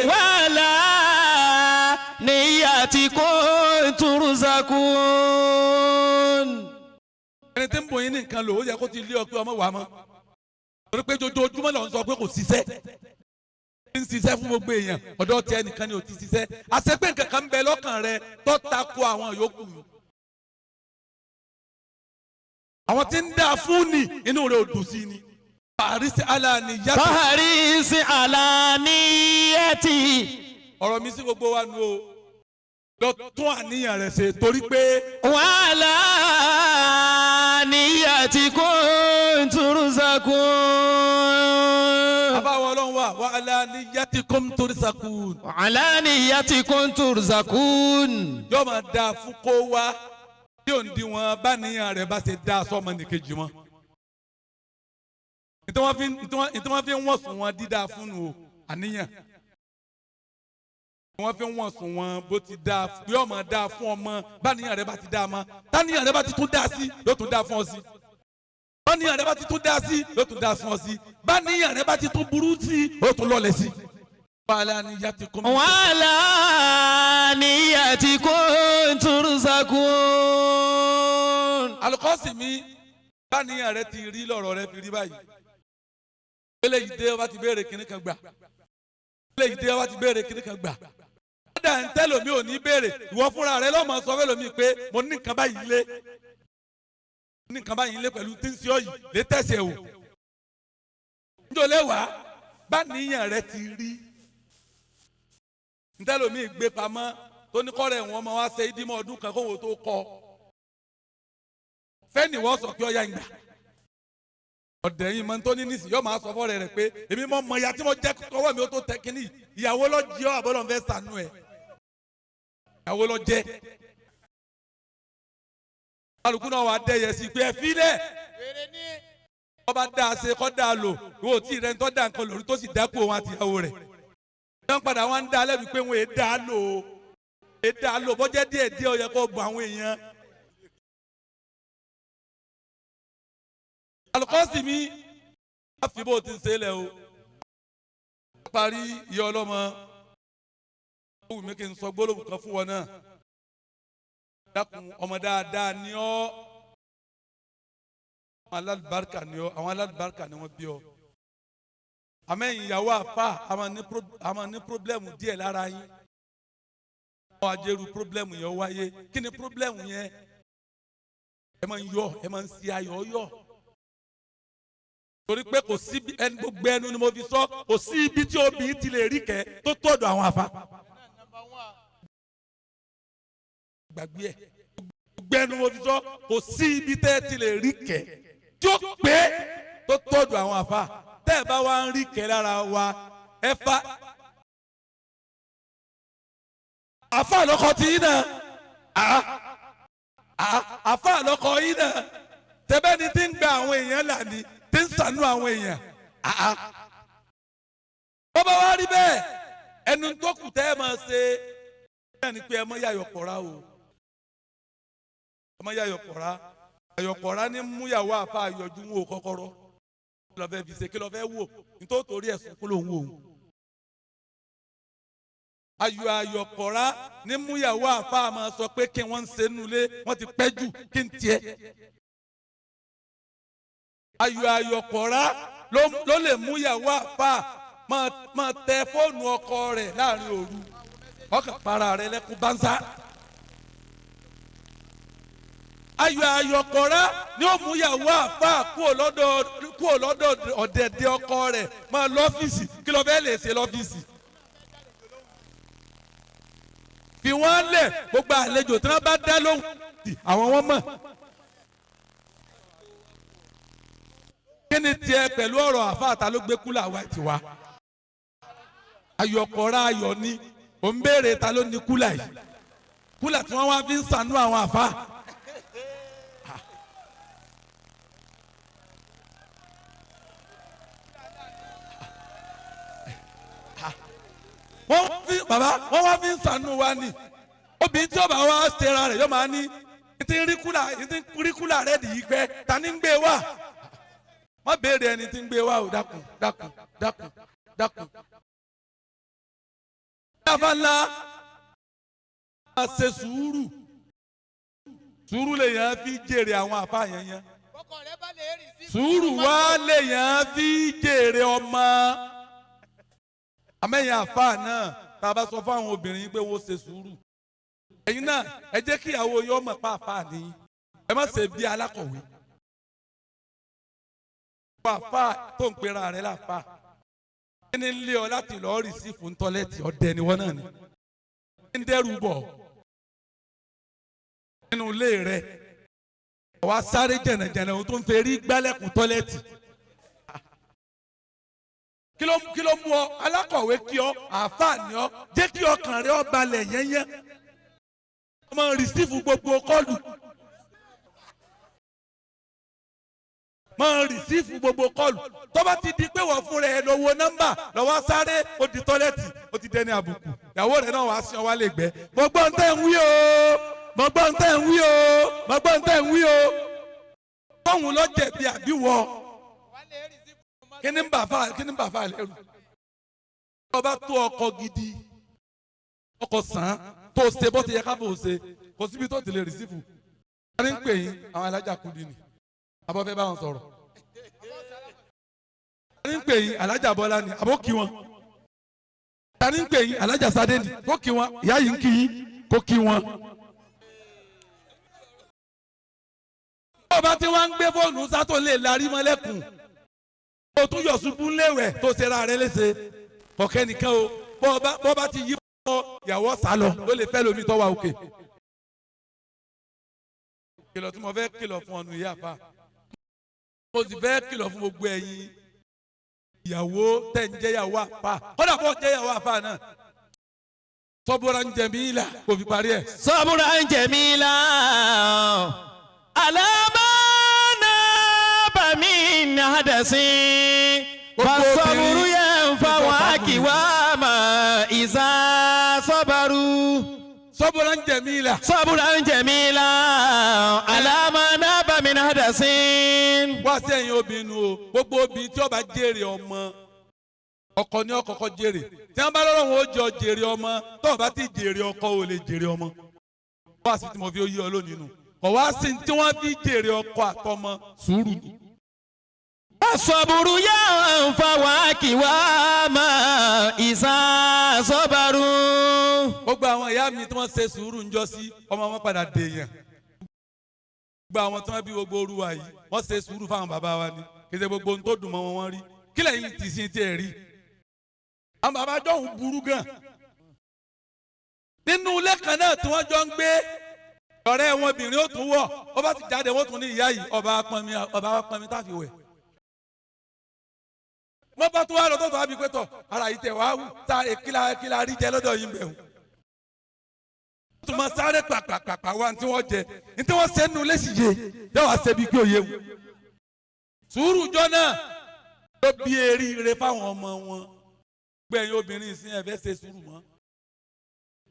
wala niyyati kunturzakun. Ẹni tí ń bọ̀ yín ní nǹkan lò ó yẹ kó ti lé ọ pé ọmọ wà á mọ́. Torí pé jojoojúmọ́ ló ń sọ pé kò ṣiṣẹ́. Ń ṣiṣẹ́ fún gbogbo èèyàn, ọ̀dọ̀ tiẹ̀ nìkan ni ò ti ṣiṣẹ́. Àṣẹ pé nǹkan kan ń bẹ lọ́kàn rẹ tó tako àwọn yòókù. Àwọn tí ń dá fún ni inú rẹ̀ ò dùn sí ni. Fàrísì àlàníyàtì. Faharis ala niyyati. Ọ̀rọ̀ mi sí gbogbo wa nu o. Lọ tún àníyàn rẹ̀ ṣe torí pé. Wala niyyati kunturzakun. Àbáwọ̀ Ọlọ́run wà wala niyyati kunturzakun. Wala niyyati kunturzakun. Yóò máa dáa fún kó wá tí ò ń di wọn bá níyàn rẹ̀ bá ṣe dáa sọ́mọ nìkejì wọn. Ìtí wọ́n fi ń wọ̀n sùn wọn dídá fún nu o, àníyàn. Wọ́n fi ń wọ̀n sùn wọn bó ti dáa yóò máa dáa fún ọmọ bá níyàn rẹ̀ bá ti dáa mọ́. Táníyàn rẹ̀ bá ti tún dáa sí yóò tún dáa fún ọ sí. Bá níyàn rẹ̀ bá ti tún dáa sí yóò tún dáa fún ọ sí. Bá níyàn rẹ̀ bá ti tún burú sí yóò tún lọlẹ̀ sí. Wàhálà ni yàtí kún. Wàhálà ni yàtí kún turzakun. Alukọ́sì mi bá níyàn rẹ̀ ti rí lọ́rọ̀ rẹ̀ fi rí báyìí. Eléyìí dé ọba ti béèrè kinní kan gbà. Eléyìí dé ọba ti béèrè kinní kan gbà. Kódà ń tẹ́lòmí ò ní béèrè ìwọ fúnra rẹ lọ́mọ sọ fẹ́lòmí pé mo ní nǹkan báyìí lé. Mo ní nǹkan báyìí lé pẹ̀lú tí ń ṣe ọ́ yìí lé tẹ̀sẹ̀ o. Njọ́ lẹ́wàá bá níyàn rẹ̀ ti rí. Ntẹ́lòmí gbé pamọ́ tó ní kọ́rẹ́ wọn máa wá ṣe ìdímọ̀ ọdún kan kóhun tó kọ́. Fẹ́ni wọ́n sọ pé ọ̀ya ń gbà. Ọ̀dẹ̀ yìí máa ń tó ní nísì yóò máa sọ fọ́ọ̀rẹ́ rẹ̀ pé èmi mọ̀ mọ̀ ìyá tí mo jẹ́ kọ́wọ́ mi ó tó tẹ kínní ìyàwó lọ jẹ́ ọ́ àbọ̀lọ́ fẹ́ sànú ẹ̀. Ìyàwó lọ jẹ́. Alùpùpù náà wà dẹ́yẹ sí pé ẹ fílẹ̀. Ọba dá a ṣe kọ́ dá a lò ìwọ tí rẹ̀ ń tọ́ da nǹkan lórí tó sì dákú òun àti ìyàwó rẹ̀. Wọ́n padà wọ́n ń dá lẹ́bi pé wọ́n è dá lò ó, è dá lò bọ́jẹ́ díẹ̀ díẹ̀ ó yẹ kó bọ àwọn èèyàn. Alukọ́sì mi á fi bó ti ń ṣe lẹ̀ o. Parí ìyá ọlọ́mọ, ó wù mí kí n sọ gbólóhùn kan fún wọn náà. Dákun, ọmọ dáadáa ni ọ́, àwọn alálùbáríkà ni ọ́, àwọn alálùbáríkà ni wọ́n bí ọ. Àmẹ́yìn ìyàwó àfa, àmọ́ ní pírọ́blẹ́mù díẹ̀ lára yín. Wọ́n á jẹ́rú pírọ́blẹ́mù yẹn wáyé. Kí ni pírọ́blẹ́mù yẹn? Ẹ máa ń yọ, ẹ máa ń ṣe ayọ̀ yọ. Torí pé kò sí ẹni, gbogbo ẹnu ni mo fi sọ, kò sí ibi tí obìnrin ti lè rí kẹ́ tó tọ̀dọ̀ àwọn àfa. Gbàgbé ẹ, gbogbo ẹnu mo fi sọ, kò sí ibi tẹ́ ẹ ti lè rí kẹ́ tí ó pé tó tọ̀dọ̀ àwọn àfa. Tẹ́ ẹ bá wá ń rí kẹ́ lára wa, ẹ fa àfa lọ́kọ tí yín náà, àfa lọ́kọ yín náà, tẹ́bẹ́ni tí ń gba àwọn èèyàn là ní, tí ń sànú àwọn èèyàn. Bọ́bá wa rí bẹ́ẹ̀, ẹnu tó kù tẹ́ ẹ máa ṣe bẹ́ẹ̀ ni pé ẹ mọ́ yàyọ̀ pọ̀ra o, ẹ mọ́ yàyọ̀ pọ̀ra. Àyọ̀pọ̀ra ní múyàwó àfa àyọ̀jú ń wò kọ́kọ́rọ́. Kí ló fẹ́ fi ṣe? Kí ló fẹ́ wò? Nítorí torí ẹ̀sùn kó ló ń wò ó. Ayọ̀ àyọ̀pọ̀ra ní múyàwó àfa máa sọ pé kí wọ́n ń ṣe nulẹ̀, wọ́n ti pẹ́ jù, kí n tiẹ̀. Ayọ̀ àyọ̀pọ̀ra ló lè múyàwó àfa máa tẹ fóònù ọkọ rẹ̀ láàrin òru, ọkàn para rẹ̀ lẹ́kún bánsá. Ayọ̀ àyọ̀kọ̀rá ni ó mú ìyàwó àfa kúrò lọ́dọ̀ ọ̀dẹ̀dẹ̀ ọkọ rẹ̀ máa lọ́fíìsì. Kí ló fẹ́ lè ṣe lọ́fíìsì? Fi wọ́n lẹ̀, gbogbo àlejò tí wọ́n bá dá lóhùn àwọn wọn mọ̀. Kí ni tiẹ̀ pẹ̀lú ọ̀rọ̀ àfa àta ló gbé kúlà wá tiwa? Ayọ̀kọ̀rá ayọ̀ ni ò ń béèrè ta ló ní kúlà yìí, kúlà tí wọ́n wá fi ń sànú àwọn àfa. Wọ́n fi bàbá wọ́n wá fi ń sànú wa ni. Obìnrin tí ó bá wá ṣera rẹ̀ yóò máa ní ti ń rí kúlà rẹ̀ dì í pẹ́, ta ni ń gbé wá? Má béèrè ẹni tí ń gbé wá o. Dákun dákun dákun dákun. Dáfà ńlá máa ṣe sùúrù, sùúrù lèèyàn fi jèrè àwọn àfa yẹn yẹn, sùúrù wá lèèyàn fi jèrè ọmọ. Àmẹ́yìn àfa náà, tá a bá sọ fún àwọn obìnrin pé wọ́n ṣe sùúrù, ẹ̀yin náà ẹ jẹ́ kí ìyàwó yín ọmọ pa àfa ni, ẹ má ṣe bí alákọ̀wé. Àfa tó ń pera rẹ̀ láfa, kí ni ń lé ọ láti lọ́ọ́ rìsífù ń tọ́lẹ́tì? Ọ̀dẹ ni wọ́n náà ni ń dẹ́rù bọ̀ nínú ilé rẹ̀, wàá sáré jẹ̀nàjẹ̀nà ohun tó ń ferí gbálẹ̀kùn tọ́lẹ́tì. Kí ló mú ọ alákọ̀wé kí ọ àáfàá ni ọ, jẹ́ kí ọkàn rẹ ọ balẹ̀ yẹ́nyẹ́, ọmọ rìsífù gbogbo kọ́ọ̀lù, máa rìsífù gbogbo kọ́ọ̀lù. Tó bá ti di pé wọ́n fún rẹ̀ lọ́wọ́ nọ́mbà lọ́wọ́ sáré ó di tọ́lẹ́tì, ó ti dẹni àbùkù. Ìyàwó rẹ̀ náà wàá sí ọ wá lè gbẹ́. Mo gbọ́ ń tẹ́ ń wí o, mo gbọ́ ń tẹ́ ń wí o, mo gbọ́ ń tẹ́ ń wí o. Tóun lọ jẹ̀bi àbí wọ? Kí ni ń bà fà, kí ni ń bà fà lẹ́rù? Tó bá tó ọkọ gidi, ọkọ sàn án, tó ṣe bó ti yẹ ká bò ṣe, kò síbi tó ti lè rìsífù. Wọ́n ní ń pè yín àwọn alájà kúndín ni, abọ́ fẹ́ bá wọn sọ̀rọ̀. Ta ni ń pè yín? Alájà Bọ́lá ni, àbó kí wọn. Ta ni ń pè yín? Alájà Sadé ni, kó kí wọn. Ìyá yìí ń kí yín, kó kí wọn. Bọ́ọ̀bá tí wọ́n ń gbé fóònù sátó lè larí mọ́lẹ́kùn, o tún yọ̀ ṣubú léwẹ̀ tó ṣera rẹ léṣe, kọ̀kẹ́ nìkan o. Bọ́ọ̀bá ti yí bọ́ ìyàwó sálọ ló lè fẹ́ lómi tọ́wà òkè. Kìlọ̀ tí mo fẹ́ kìlọ̀ fún ọ̀nù ìyá àfa, mo sì fẹ́ kìlọ̀ fún gbogbo ẹ̀yin ìyàwó tẹ̀ ń jẹ́yàwó àfa, kódà bọ́ jẹ́yàwó àfa náà. Sọ́búra ń jẹ mí là kò fi parí ẹ̀. Sọ́búra ń jẹ mí là alábàánà bàmí nàdàsí fasọ́búrú yẹn ń fa wá kí wá máa إذا صبروا sọ́bùrà ń jẹ̀mí la. صبرا جميلا على ما ناب من حدث. Wá sí ẹ̀yin obìnrin nu o, gbogbo obìnrin tí ó bá jèrè ọmọ, ọkọ ní ọkọ̀ọ̀kọ̀ jèrè. Tí wọ́n bá lọ́rọ̀ wọn ó jọ jèrè ọmọ, tó o bá ti jèrè ọkọ ò lè jèrè ọmọ. Wá sí tí mo fi yí ọ lónìí nù. Kọ̀ wá sí tí wọ́n fi jèrè ọkọ àtọmọ, sùúrù ni. الصبر ينفع وكواما إذا صبروا. Gbogbo àwọn ìyá mi tí wọ́n ṣe sùúrù ń jọ sí, ọmọ wọn padà dèèyàn. Gbogbo àwọn tí wọ́n bí gbogbo orúwa yìí, wọ́n ṣe sùúrù fáwọn bàbá wa ni. Kì í ṣe gbogbo ohun tó dùn mọ́ wọn wọ́n rí. Kí lẹ́yìn tì sí tiẹ̀ rí? Àwọn bàbá jọ̀hún burú gan. Nínú ilé kan náà tí wọ́n jọ ń gbé, ọ̀rẹ́ wọn obìnrin ó tún wọ̀, ó bá ti jáde wọ́n tún ní ìyá yìí, ọba pọnmi, ọba pọnmi tá a fi wẹ̀. Wọ́n bá tún wá lọ tó tún wá bí pé tọ̀, ara yìí tẹ̀ wá wù, tá kíla kíla rí jẹ lọ́dọ̀ yìí ń bẹ̀ wù. Wọ́n tún máa sáré pàpàpàpà wá ní tí wọ́n jẹ, ní tí wọ́n ṣe nínú ilé sì yé, yóò wá ṣe bí kí òye wù. Sùúrù jọ náà ló bí eríire fáwọn ọmọ wọn. Gbẹ̀yìn obìnrin ìsìn ẹ̀ fẹ́ ṣe sùúrù mọ́.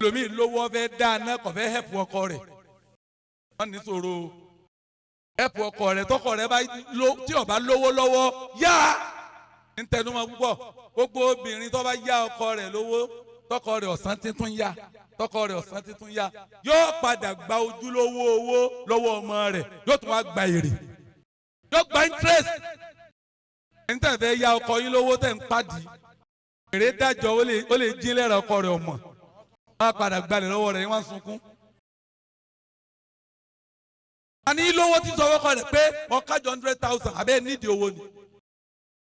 Lomi lówó fẹ́ dáná, kò fẹ́ hẹ̀pù ọkọ rẹ̀. Wọ́n ní sọ̀rọ̀ hẹ̀pù ọkọ rẹ̀, tọkọ rẹ̀ bá tí ó bá lówó lọ́wọ́ yá. Ń tẹnumọ́ púpọ̀, gbogbo obìnrin tó bá yá ọkọ rẹ̀ lówó, tọkọ rẹ̀ ọ̀sán títún yá, tọkọ rẹ̀ ọ̀sán títún yá, yóò padà gba ojúlówó owó lọ́wọ́ ọmọ rẹ̀, yóò tún wá gba èrè, yóò gba interest. Ń tẹ̀ fẹ́ yá ọkọ yín lówó tẹ̀ ń pàdé, èrè dájọ́ ó lè jí lẹ́rọ ọkọ rẹ̀ ọmọ. Wọ́n á padà gbalẹ̀ lọ́wọ́ rẹ̀, wọ́n á sunkún. A ní lówó tí sọ wọ́kọ rẹ̀ pé wọ́n kájọ 100,000 abẹ́ nídìí owó ni.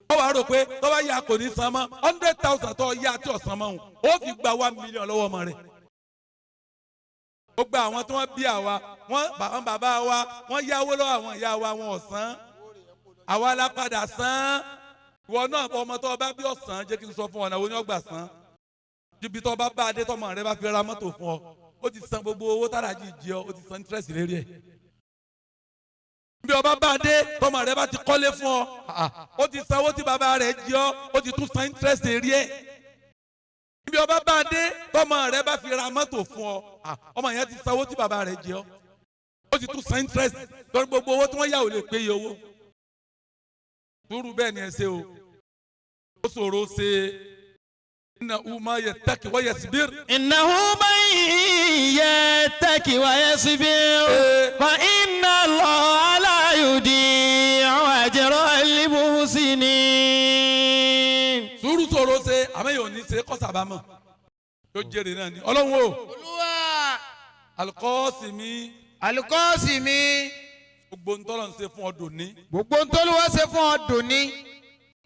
Wọ́n wàá rò pé tó bá yá kò ní san mọ́, 100,000 tó yá tí ò san mọ́ òun, ó fi gba 1 million lọ́wọ́ ọmọ rẹ̀. Gbogbo àwọn tí wọ́n bí àwa, wọ́n àwọn bàbá wa, wọ́n yáwó lọ́wọ́ àwọn ìyá wa, wọn ò san. Àwa la padà san. Ìwọ náà ọmọ tó bá bí ọ̀sán, jẹ́ kí n sọ fún ọ náà, wo ni ọgbà san. Ibi tó bá bá adé tọmọ rẹ bá fi ra mọ́tò fún ọ, ó ti san gbogbo owó tára jì jẹ ọ, ó ti san interest lérí ẹ̀. Ibi ọba bá adé tọmọ rẹ bá ti kọ́lé fún ọ, ó ti san owó tí bàbá rẹ jẹ ọ, ó ti tún san interest lérí ẹ̀. Ibi ọba bá adé tọmọ rẹ bá fi ra mọ́tò fún ọ, ọmọ yẹn ti san owó tí bàbá rẹ jẹ ọ, ó ti tún san interest torí gbogbo owó tí wọ́n yà ò lè péye owó. Sùúrù bẹ́ẹ̀ ni ẹ ṣe o, ó ṣòro ṣe. إنه ما يتقي ويصبر. إنه من يتقي ويصبر فإن الله لا يضيع أجر المحسنين. Sùúrù ṣòro ṣe, àmọ́ yóò ní ṣe kọ́sàbámọ̀, yóò jèrè náà ni. Ọlọ́run o. Olúwa. Alikọ́sìmí. Alikọ́sìmí. Gbogbo ntọ́lọ̀ ń ṣe fún ọ dòní. Gbogbo ntọ́lọ́wọ́ ṣe fún ọ dòní.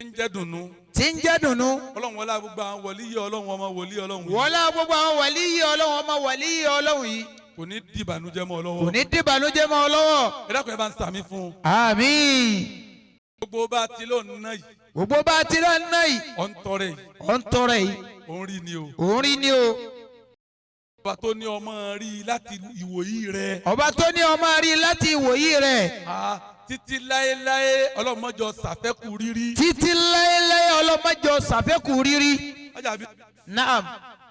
Ń jẹ́ dùnú. Tí ń jẹ́ dùnú. Ọlọ́run wọlé gbogbo àwọn wòlíì Ọlọ́run, ọmọ wòlíì Ọlọ́run yìí. Wọlé gbogbo àwọn wòlíì Ọlọ́run, ọmọ wòlíì Ọlọ́run yìí. Kò ní di ìbànújẹ́ mọ́ ọ lọ́wọ́. Kò ní di ìbànújẹ́ mọ́ ọ lọ́wọ́. Ẹ dákun, ẹ bá ń sàmí fún un. Àmín. Gbogbo bá a ti lóun ná yìí. Gbogbo bá a ti lóun ná yìí. Ọ̀ ń tọrẹ yìí. Ọ̀ ń tọrẹ yìí. Òun rí ni o. Òun rí ni o. Ọba tó ní ọmọ rí láti ìwòyí rẹ. Ọba tó ní ọmọ rí láti ìwòyí rẹ. Títí láéláé ọlọ́mọjọ ṣàfẹ́kù rírí. Títí láéláé ọlọ́mọjọ ṣàfẹ́kù rírí. Ọjà bí. Naam.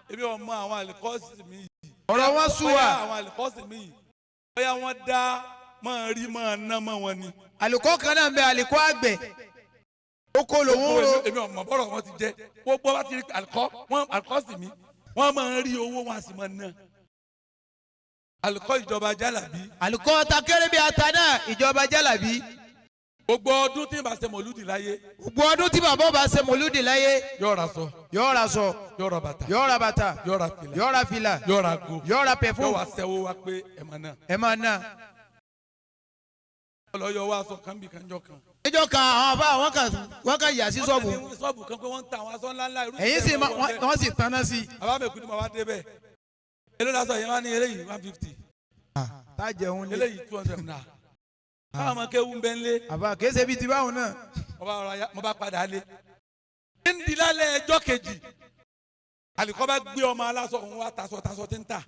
Èmi ọmọ àwọn àlìkọ́sì mi yìí. Ọ̀rọ̀ wọn sú wa. Bóyá àwọn àlìkọ́sì mi yìí, bóyá wọ́n dá máa rí máa ná mọ́ wọn ni. Àlùkò kan náà ń bẹ, àlìkò àgbẹ̀. Oko lòun ro. Èmi ọmọ bọ́rọ̀ wọn ti jẹ. Gbogbo wa ti rí àlìkọ́, wọn àlìkọ́sì mi, wọ́n máa rí owó wọn a sì máa ná. Àlùkò ìjọba jálàbí. Àlùkò takéré bí ata náà, ìjọba jálàbí. Gbogbo ọdún tí bá ṣe mọ̀lúdì láyé. Gbogbo ọdún tí bàbá bá ṣe mọ̀lúdì láyé. Yóò ra aṣọ. Yóò ra aṣọ. Yóò ra bàtà. Yóò ra bàtà. Yóò ra fìlà. Yóò ra fìlà. Yóò ra ago. Yóò ra pẹ̀fúmù. Yóò wá sẹ́wó wá pé ẹ̀ máa ná. Ẹ̀ máa ná. Ọlọ́yọ̀ wá aṣọ kan bí kanjọ́ kan. Níjọ́ kan àwọn àbá wọ́n kàn yà sí ṣọ́ọ̀bù. Wọ́n ní ṣọ́ọ̀bù kan pé wọ́n ń ta àwọn aṣọ ńlá ńlá. Èyí sì wọ́n sì tanná sí. Bàbá mi kú ni mo wá débẹ̀. Èló lásán yẹn wá ní eléyìí 150. Tá jẹun lé. Eléyìí 200 náà. Báwọn ọmọ kéwú ń bẹ́ ń lé. Àbá kìí ṣe bíi ti báwọn náà. Mo bá padà lé. Ní di lálẹ́ ẹjọ́ kejì, àlìkọ́ bá gbé ọmọ aláṣọ òun wá taṣọ taṣọ tí ń tà.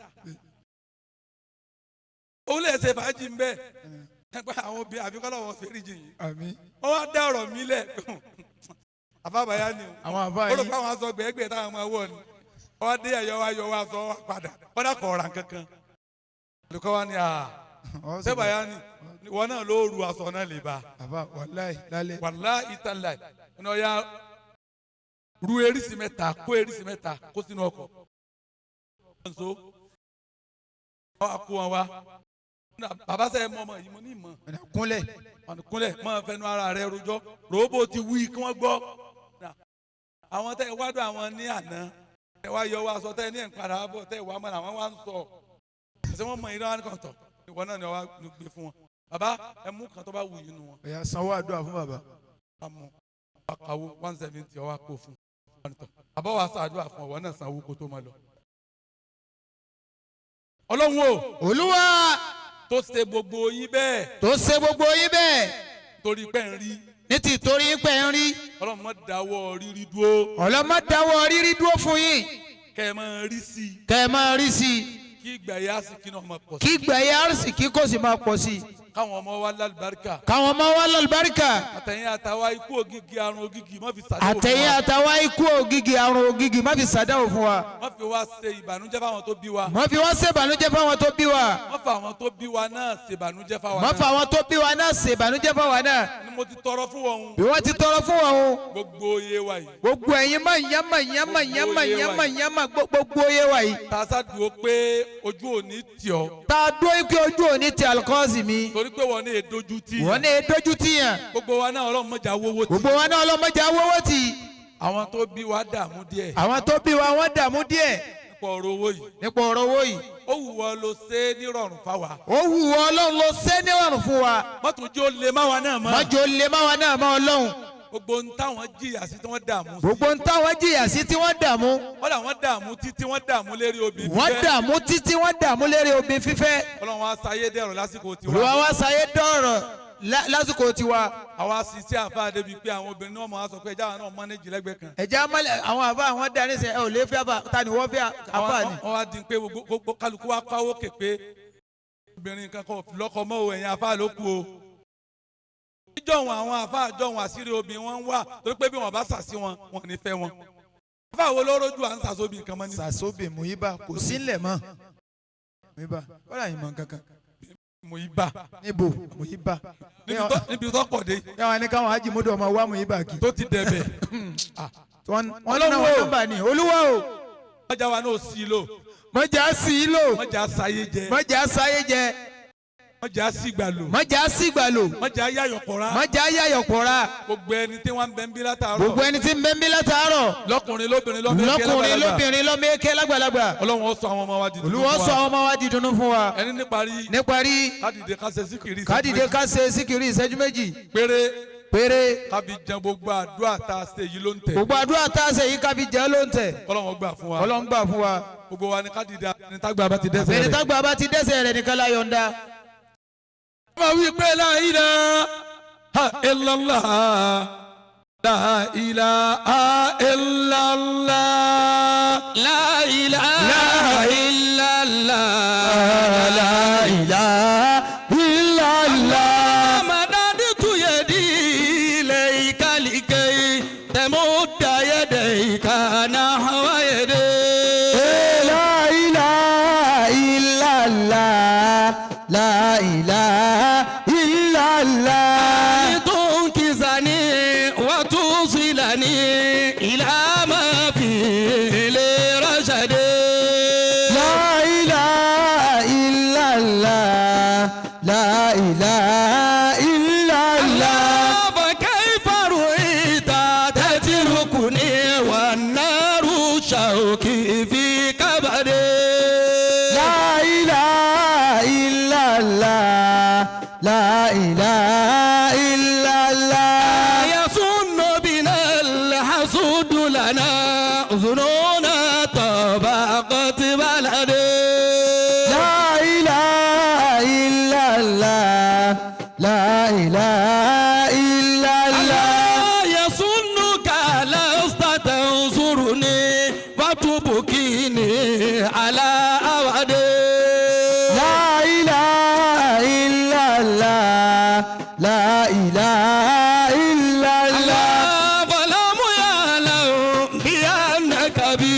Òun lè ṣe fàájì ń bẹ́ẹ̀. Ẹgbẹ́ àwọn obìnrin àfikọ́ lọ́wọ́ fèrè jì yìí. Àmín. Wọ́n wá dá ọ̀rọ̀ mi lẹ̀. Àfàbàyà ni o. Àwọn àbá yìí. Ó rò pé àwọn aṣọ gbẹ̀ẹ́gbẹ̀ táwọn máa wọ̀ ni. Ọwọ́ dé ẹ̀yọ́ wa yọ wa sọ wa padà kọ́dà kọ̀ ọ̀ràn kankan. Olùkọ́ wa ni sẹ́bà yá ni wọn náà ló ru aṣọ náà lè ba. Bàbá wàláì lálẹ́. Wàláì tàláì ọ̀nà ọ̀ya ru erísì mẹ́ta kó erísì mẹ́ta kó sínú ọkọ̀. Nso ọ kó wọn wá. Bàbá sẹ́ mọ ọmọ yìí mo ní ìmọ̀. Kúnlẹ̀. Kúnlẹ̀ máa fẹnu ara rẹ rojọ́ ròbó ti wí kí wọ́n gbọ́. Àwọn tẹ́ wádùn àwọn ní àná tẹ́ wá yọ wá sọ tẹ́ ní ẹ̀ǹpadà bọ̀ tẹ́ wá mọ́ àwọn wá ń sọ. Ṣé wọ́n mọ ìran wọn kàn tọ̀? Ìwọ náà ni wọ́n gbé fún wọn. Bàbá ẹ mú kan tó bá wù yín nu wọn. Ẹ̀yà sanwó àdúrà fún bàbá. Àmọ́ àkàwọ́ 170 ọwọ́ kó fún un. Bàbá wa ṣàdúrà fún ọwọ́ náà sanwó kó tó máa lọ. Ọlọ́run o. Olúwa. Tó ṣe gbogbo yín bẹ́ẹ̀. Tó ṣe gbogbo yín bẹ́ẹ̀. Torí pé ń rí. Ní ti torí pé ń rí. Ọlọ́run má dáwọ́ rírí dúró. Ọlọ́run má dáwọ́ rírí dúró fún yín. Kẹ́ ẹ máa rí sí i. Kẹ́ ẹ máa rí sí i. Kí ìgbà yà àsìkí náà máa pọ̀ sí i. Kí ìgbà yà àsìkí kò sì máa pọ̀ sí i. Káwọn ọmọ wa lálùbáríkà. Káwọn ọmọ wa lálùbáríkà. Àtẹ̀yìn àtàwa ikú ògìgì àrùn ògìgì má fi sàdáwò fún wa. Àtẹ̀yìn àtàwa ikú ògìgì àrùn ògìgì má fi sàdáwò fún wa. Má fi wá ṣe ìbànújẹ́ fáwọn tó bí wa. Má fi wá ṣe ìbànújẹ́ fáwọn tó bí wa. Má fa àwọn tó bí wa náà ṣe ìbànújẹ́ fáwa náà. Má fa àwọn tó bí wa náà ṣe ìbànújẹ́ fáwa náà. Ni mo ti tọrọ fún wọn. Bí wọ́n ti tọrọ fún wọn. Gbogbo iye wa yìí. Gbogbo ẹ̀yin má yánmà yánmà yánmà yánmà yánmà gbogbo iye wa yìí. Tàṣà dúró pé ojú òní tì ọ́. Tá a dúró pé ojú òní ti Alukọ́sì mi. Torí pé wọ́n ní èdojú tì. Wọ́n ní èdojú tì yàn. Gbogbo wa náà Ọlọ́run má jẹ́ awówó tì. Gbogbo wa náà Ọlọ́run má jẹ́ awówó tì. Àwọn tó bí wa dààmú díẹ̀. Àwọn tó bí wa wọ́n dààmú díẹ̀. Nípa ọ̀rọ̀ owó yìí. Nípa ọ̀rọ̀ owó yìí. Ó wù ọ́ ló ṣe é nírọ̀rùn fáwa. Ó wù ọ́ Ọlọ́run ló ṣe é nírọ̀rùn fún wa. Mọ́tò jẹ́ ó lè má wa náà mọ́. Mọ́jọ́ ó lè má wa náà mọ́ Ọlọ́run. Gbogbo ń táwọn jìyà sí tí wọ́n dààmú sí. Gbogbo ń táwọn jìyà sí tí wọ́n dààmú. Wọ́n là wọ́n dààmú títí wọ́n dààmú lérí obì fífẹ́. Wọ́n dààmú títí wọ́n dààmú lérí obì fífẹ́. Ọlọ́run wa sáyé dẹ̀rọ̀ lásìkò tiwa. Olúwa wa sáyé dọ̀rọ̀ lásìkò tiwa. Àwa sì sí àfa débi pé àwọn obìnrin náà máa sọ pé ẹja àwọn náà mọ́nẹ́jì lẹ́gbẹ̀ẹ́ kan. Ẹja mọ́lẹ̀ àwọn àfa àwọn dání sẹ ẹ ò lè fi àfa ta ni wọ́n fi àfa ni. Wọ́n wá di pé gbogbo kálukú wa káwó kè pé obìnrin kankan lọ́kọ mọ́ o ẹ̀yin àfa ló kú o. Jọ̀wọ́n àwọn àfa àjọwọ́n àṣírí obìnrin wọn ń wà torí pé bí wọn bá sàsí wọn wọn ní fẹ́ wọn. Àfa wo ló rójú à ń sàsóbì nǹkan mọ́ ní. Sàsóbì Muyiba kò sílẹ̀ mọ́. Muyiba kọ́lá yìí mọ̀ nǹkankan. Muyiba. Níbo Muyiba. Níbi tó pọ̀ dé. Yàrá ni káwọn ajímọ́dọ̀ ọmọ wa Muyiba kì. Tó ti dẹ̀bẹ̀. Wọ́n náà wọ́n nọ́mbà ni Olúwa o. Mọ̀jà wa náà sí i lò. Mọ̀jà sí i lò. Mọ̀jà sáyé jẹ. Mọ̀jà sáyé jẹ. Mọ̀jà sígbà lò. Mọ̀jà sígbà lò. Mọ̀jà yáyọ̀ pọ̀ra. Mọ̀jà yáyọ̀ pọ̀ra. Gbogbo ẹni tí wọ́n ń bẹ ń bí látàárọ̀. Gbogbo ẹni tí ń bẹ ń bí látàárọ̀. Lọ́kùnrin lóbìnrin lọ́mọ èké lágbàlagbà. Lọ́kùnrin lóbìnrin lọ́mọ èké lágbàlagbà. Ọlọ́run ó sọ àwọn ọmọ wa di dùnú fún wa. Olúwa sọ àwọn ọmọ wa di dùnú fún wa. Ẹni níparí. Níparí. Kádìdé ká ṣe síkìrì ìṣẹ́jú méjì. Kádìdé ká ṣe síkìrì ìṣẹ́jú méjì. Péré. Péré. Ká fi jẹ gbogbo àdúrà tá a ṣe yìí ló ń tẹ̀. Gbogbo àdúrà tá a ṣe yìí ká fi jẹ ló ń tẹ̀. Ọlọ́run gbà fún wa. Ọlọ́run gbà fún wa. Gbogbo wa ni kádìdé ẹni tágbà bá ti dẹ́sẹ̀ rẹ̀. Ẹni tágbà bá ti dẹ́sẹ̀ rẹ̀ nìkan la yọ̀ǹda. Ma wí pé la ilaha illallah, la ilaha illallah, la ilaha illallah, la ilaha illallah. Madaditu yadi ilayka likay tamudda yadayka nahwa yadi. La ilaha illallah, la ilaha illallah. لتنكزني وتوصلني إلى ما فيه لرشد. لا إله إلا الله، لا إله إلا الله. فكيف رؤيت تتركني والنار شوكي في كبدي. لا إله إلا الله، لا إله إلا الله. يصن بنا الحسود لنا ظنونا طبقت بلدي. لا إله إلا الله، لا إله إلا الله. يصنك لست تنصرني وتبكيني على أودي. لا إله إلا الله، لا إله إلا الله. فلم يعلم بأنك بي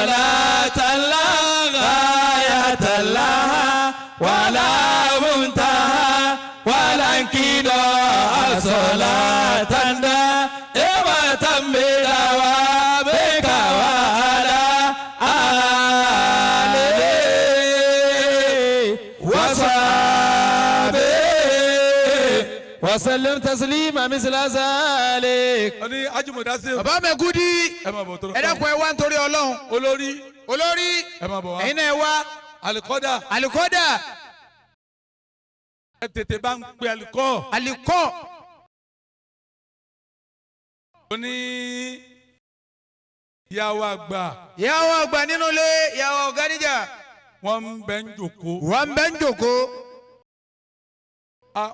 صلاة لا غاية لها ولا منتهى ولا انقضاء صلاة دائمة بدوامك وعلى آله وصحبه وسلم تسليما مثل ذلك. Ó ní ajímọ̀dá sí. Bàbá Mẹ́kúdí. Ẹ máa bọ̀ tó. Ẹ dákun, ẹ wá nítorí Ọlọ́run. Olórí. Olórí. Ẹ máa bọ̀ wá. Ẹ̀yin náà ẹ wá. Alikọ́dà. Alikọ́dà. Ẹ tètè bá ń pe alikọ́. Alikọ́. Ó ní ìyàwó àgbà. Ìyàwó àgbà nínú ilé, ìyàwó ọ̀gáníjà. Wọ́n ń bẹ ń jòkó. Wọ́n ń bẹ ń jòkó.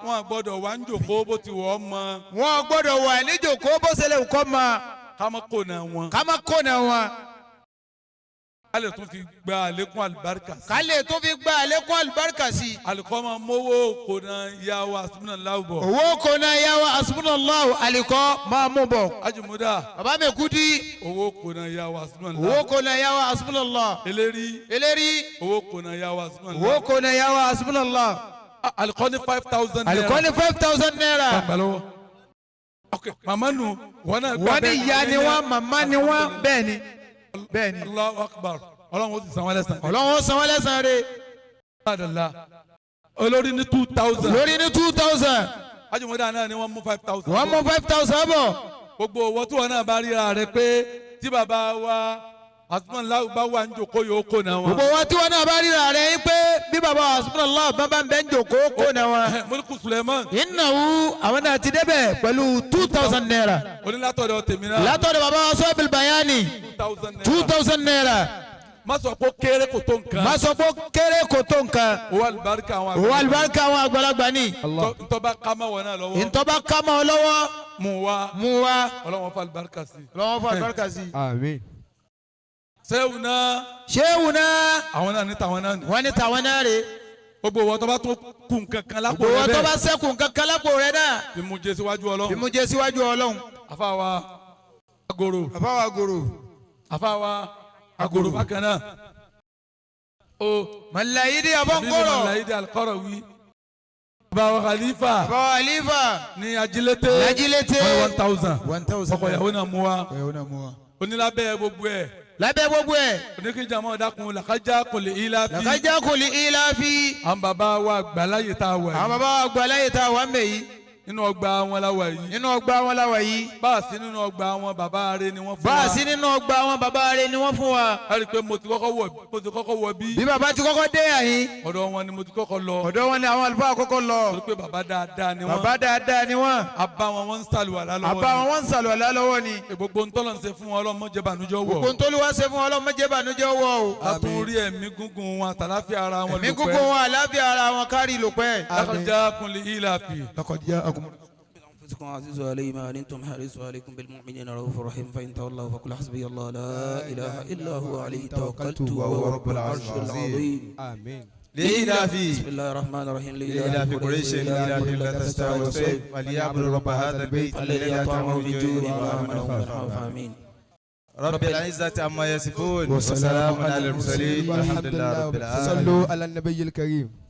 Wọ́n gbọ́dọ̀ wà ń jòkó bó ti wọ̀ ọ́ mọ. Wọ́n gbọ́dọ̀ wà ní jòkó bó ṣe lè kọ́ ma. Ká má kó na wọn. Ká má kó na wọn. Ká lè tún fi gba àlékún àlùbáríkà sí. Ká lè tún fi gba àlékún àlùbáríkà sí. Alikọ́ máa mówó kó na ìyàwó asúnmọ́nàláwò bọ̀. Owó kò na ìyàwó asúnmọ́nàláwò alikọ́ máa mú bọ̀. Ajimuda. Bàbá Mẹ́kúdí. Owó kò na ìyàwó asúnmọ́nàláwò. Owó kò na ìyàwó asúnmọ́nàláwò. Eléri. Eléri. Owó kò na ìyàwó asúnmọ́nàláwò. Owó kò na ìyàwó asúnmọ́nàláwò. Alikọ́ ní 5,000 naira. Alikọ́ ní 5,000 naira. Gbàlọ́wọ́. Ok, màmá nu wọn náà. Wọ́n ní ìyá ni wọ́n, màmá ni wọ́n, bẹ́ẹ̀ ni. Bẹ́ẹ̀ ni. Allahu Akbar. Ọlọ́run ó sì san wọ́n lẹ́san. Ọlọ́run ó san wọ́n lẹ́san rẹ̀. Alhamdulillah. Olórí ní 2,000. Olórí ní 2,000. Ajímọ̀dá náà ni wọ́n mú 5,000. Wọ́n mú 5,000 bọ̀. Gbogbo owó tí wọn náà bá ríra rẹ pé tí bàbá wa Asúnmọ̀láwù bá wà ń jòkó yóò kó náà wọn. Gbogbo wọn tí wọn náà bá ríra rẹ yín pé bí bàbá wa Asúnmọ̀láwù bá bá ń bẹ́ ń jòkó kó náà wọn. Mọ́líkù Suleiman. Ìnáwó àwọn náà ti débẹ̀ pẹ̀lú 2,000 naira. Onílátọ̀dọ̀ tèmi náà. Látọ̀dọ̀ bàbá wa Sọ́ọ̀bìlì Bayani. 2,000 naira. Má sọ pé kéré kò tó nǹkan. Má sọ pé kéré kò tó nǹkan. Owó àlùbáríkà àwọn àgbàlagbà. Owó àlùbáríkà àwọn àgbàlagbà ni. Ntọ́ba kámá wọn náà lọ́wọ́. Ntọ́ba kámá wọn lọ́wọ́. Mú wa. Mú wa. Ọlọ́run fa àlùbáríkà sí. Ọlọ́run fa àlùbáríkà sí. Àmín. Sẹ́wù náà. Sẹ́wù náà. Àwọn náà ní tàwọn náà ní. Wọ́n ní tàwọn náà rè. Gbogbo wọn tó bá tún kù nǹkan lápò rẹ bẹ́ẹ̀. Gbogbo wọn tó bá sẹ́kù nǹkan lápò rẹ náà. Ìmújẹ síwájú Ọlọ́run. Ìmújẹ síwájú Ọlọ́run. Àfàwà agoro. Àfàwà agoro. Àfàwà agoro bákan náà. O. Màláyídì Abọ́nkọ́rọ̀. Màláyídì Alikọ́rọ̀ wí. Bàbá Khalifa. Bàbá Khalifa. Ní Ajílété. Ajílété. 1,000. 1,000. Ọkọ̀ ìyàwó náà mú wa. Ọkọ̀ ìyàwó náà mú wa. Onílábẹ́ gbogbo ẹ̀. Lábẹ́ gbogbo ẹ̀. Oníkíjàmọ́ dákun làkájá kò lè ilá fi. Làkájá kò lè ilá fi. Àwọn bàbá wa gbàláyè tá a wà yìí. Àwọn bàbá wa gbàláyè tá a wà ń bẹ̀ yìí. Nínú ọgbà wọn la wà yìí. Nínú ọgbà wọn la wà yìí. Bá a sí nínú ọgbà wọn bàbá rẹ ni wọ́n fún wa. Bá a sí nínú ọgbà wọn bàbá rẹ ni wọ́n fún wa. A rí i pé mo ti kọ́kọ́ wọ bí. Bí bàbá ti kọ́kọ́ dé àyín. Ọ̀dọ̀ wọn ni mo ti kọ́kọ́ lọ. Ọ̀dọ̀ wọn ni àwọn àlùfáà kọ́kọ́ lọ. Torí pé bàbá dáadáa ni wọ́n. Bàbá dáadáa ni wọ́n. A bá wọn wọ́n ń sàlùwàlá lọ́wọ́ ni. A bá wọn wọ́n ń sàlùwàlá lọ́wọ́ ni. Gbogbo ntọ́lọ̀ ń ṣe fún wọn Ọlọ́run má jẹ́ bànújẹ́ wọ̀. Gbogbo ntọ́lùwà ṣe fún wọn Ọlọ́run má jẹ́ bànújẹ́ wọ̀ o. A tún rí ẹ̀mí gúngún wọn àtàláfíà ara wọn lò pẹ́. Ẹ̀mí gúngún wọn àlàáfíà ara wọn kárí lò pẹ́. Laqad ja'akum li ilafi. Laqad ja'akum. أنفسكم عزيز علي ما أنتم حريص عليكم بالمؤمنين رؤوف رحيم فإن تولوا فقل حسبي الله لا إله إلا هو عليه توكلت وهو رب العرش العظيم. آمين. لإلاف. بسم الله الرحمن الرحيم. لإلاف قريش إلاف لا تستوى والصيف فليعبدوا رب هذا البيت الذي أطعمهم من جوع وآمنهم من خوف. آمين. رب العزة عما يصفون وسلام على المرسلين والحمد لله رب العالمين. صلوا على النبي الكريم.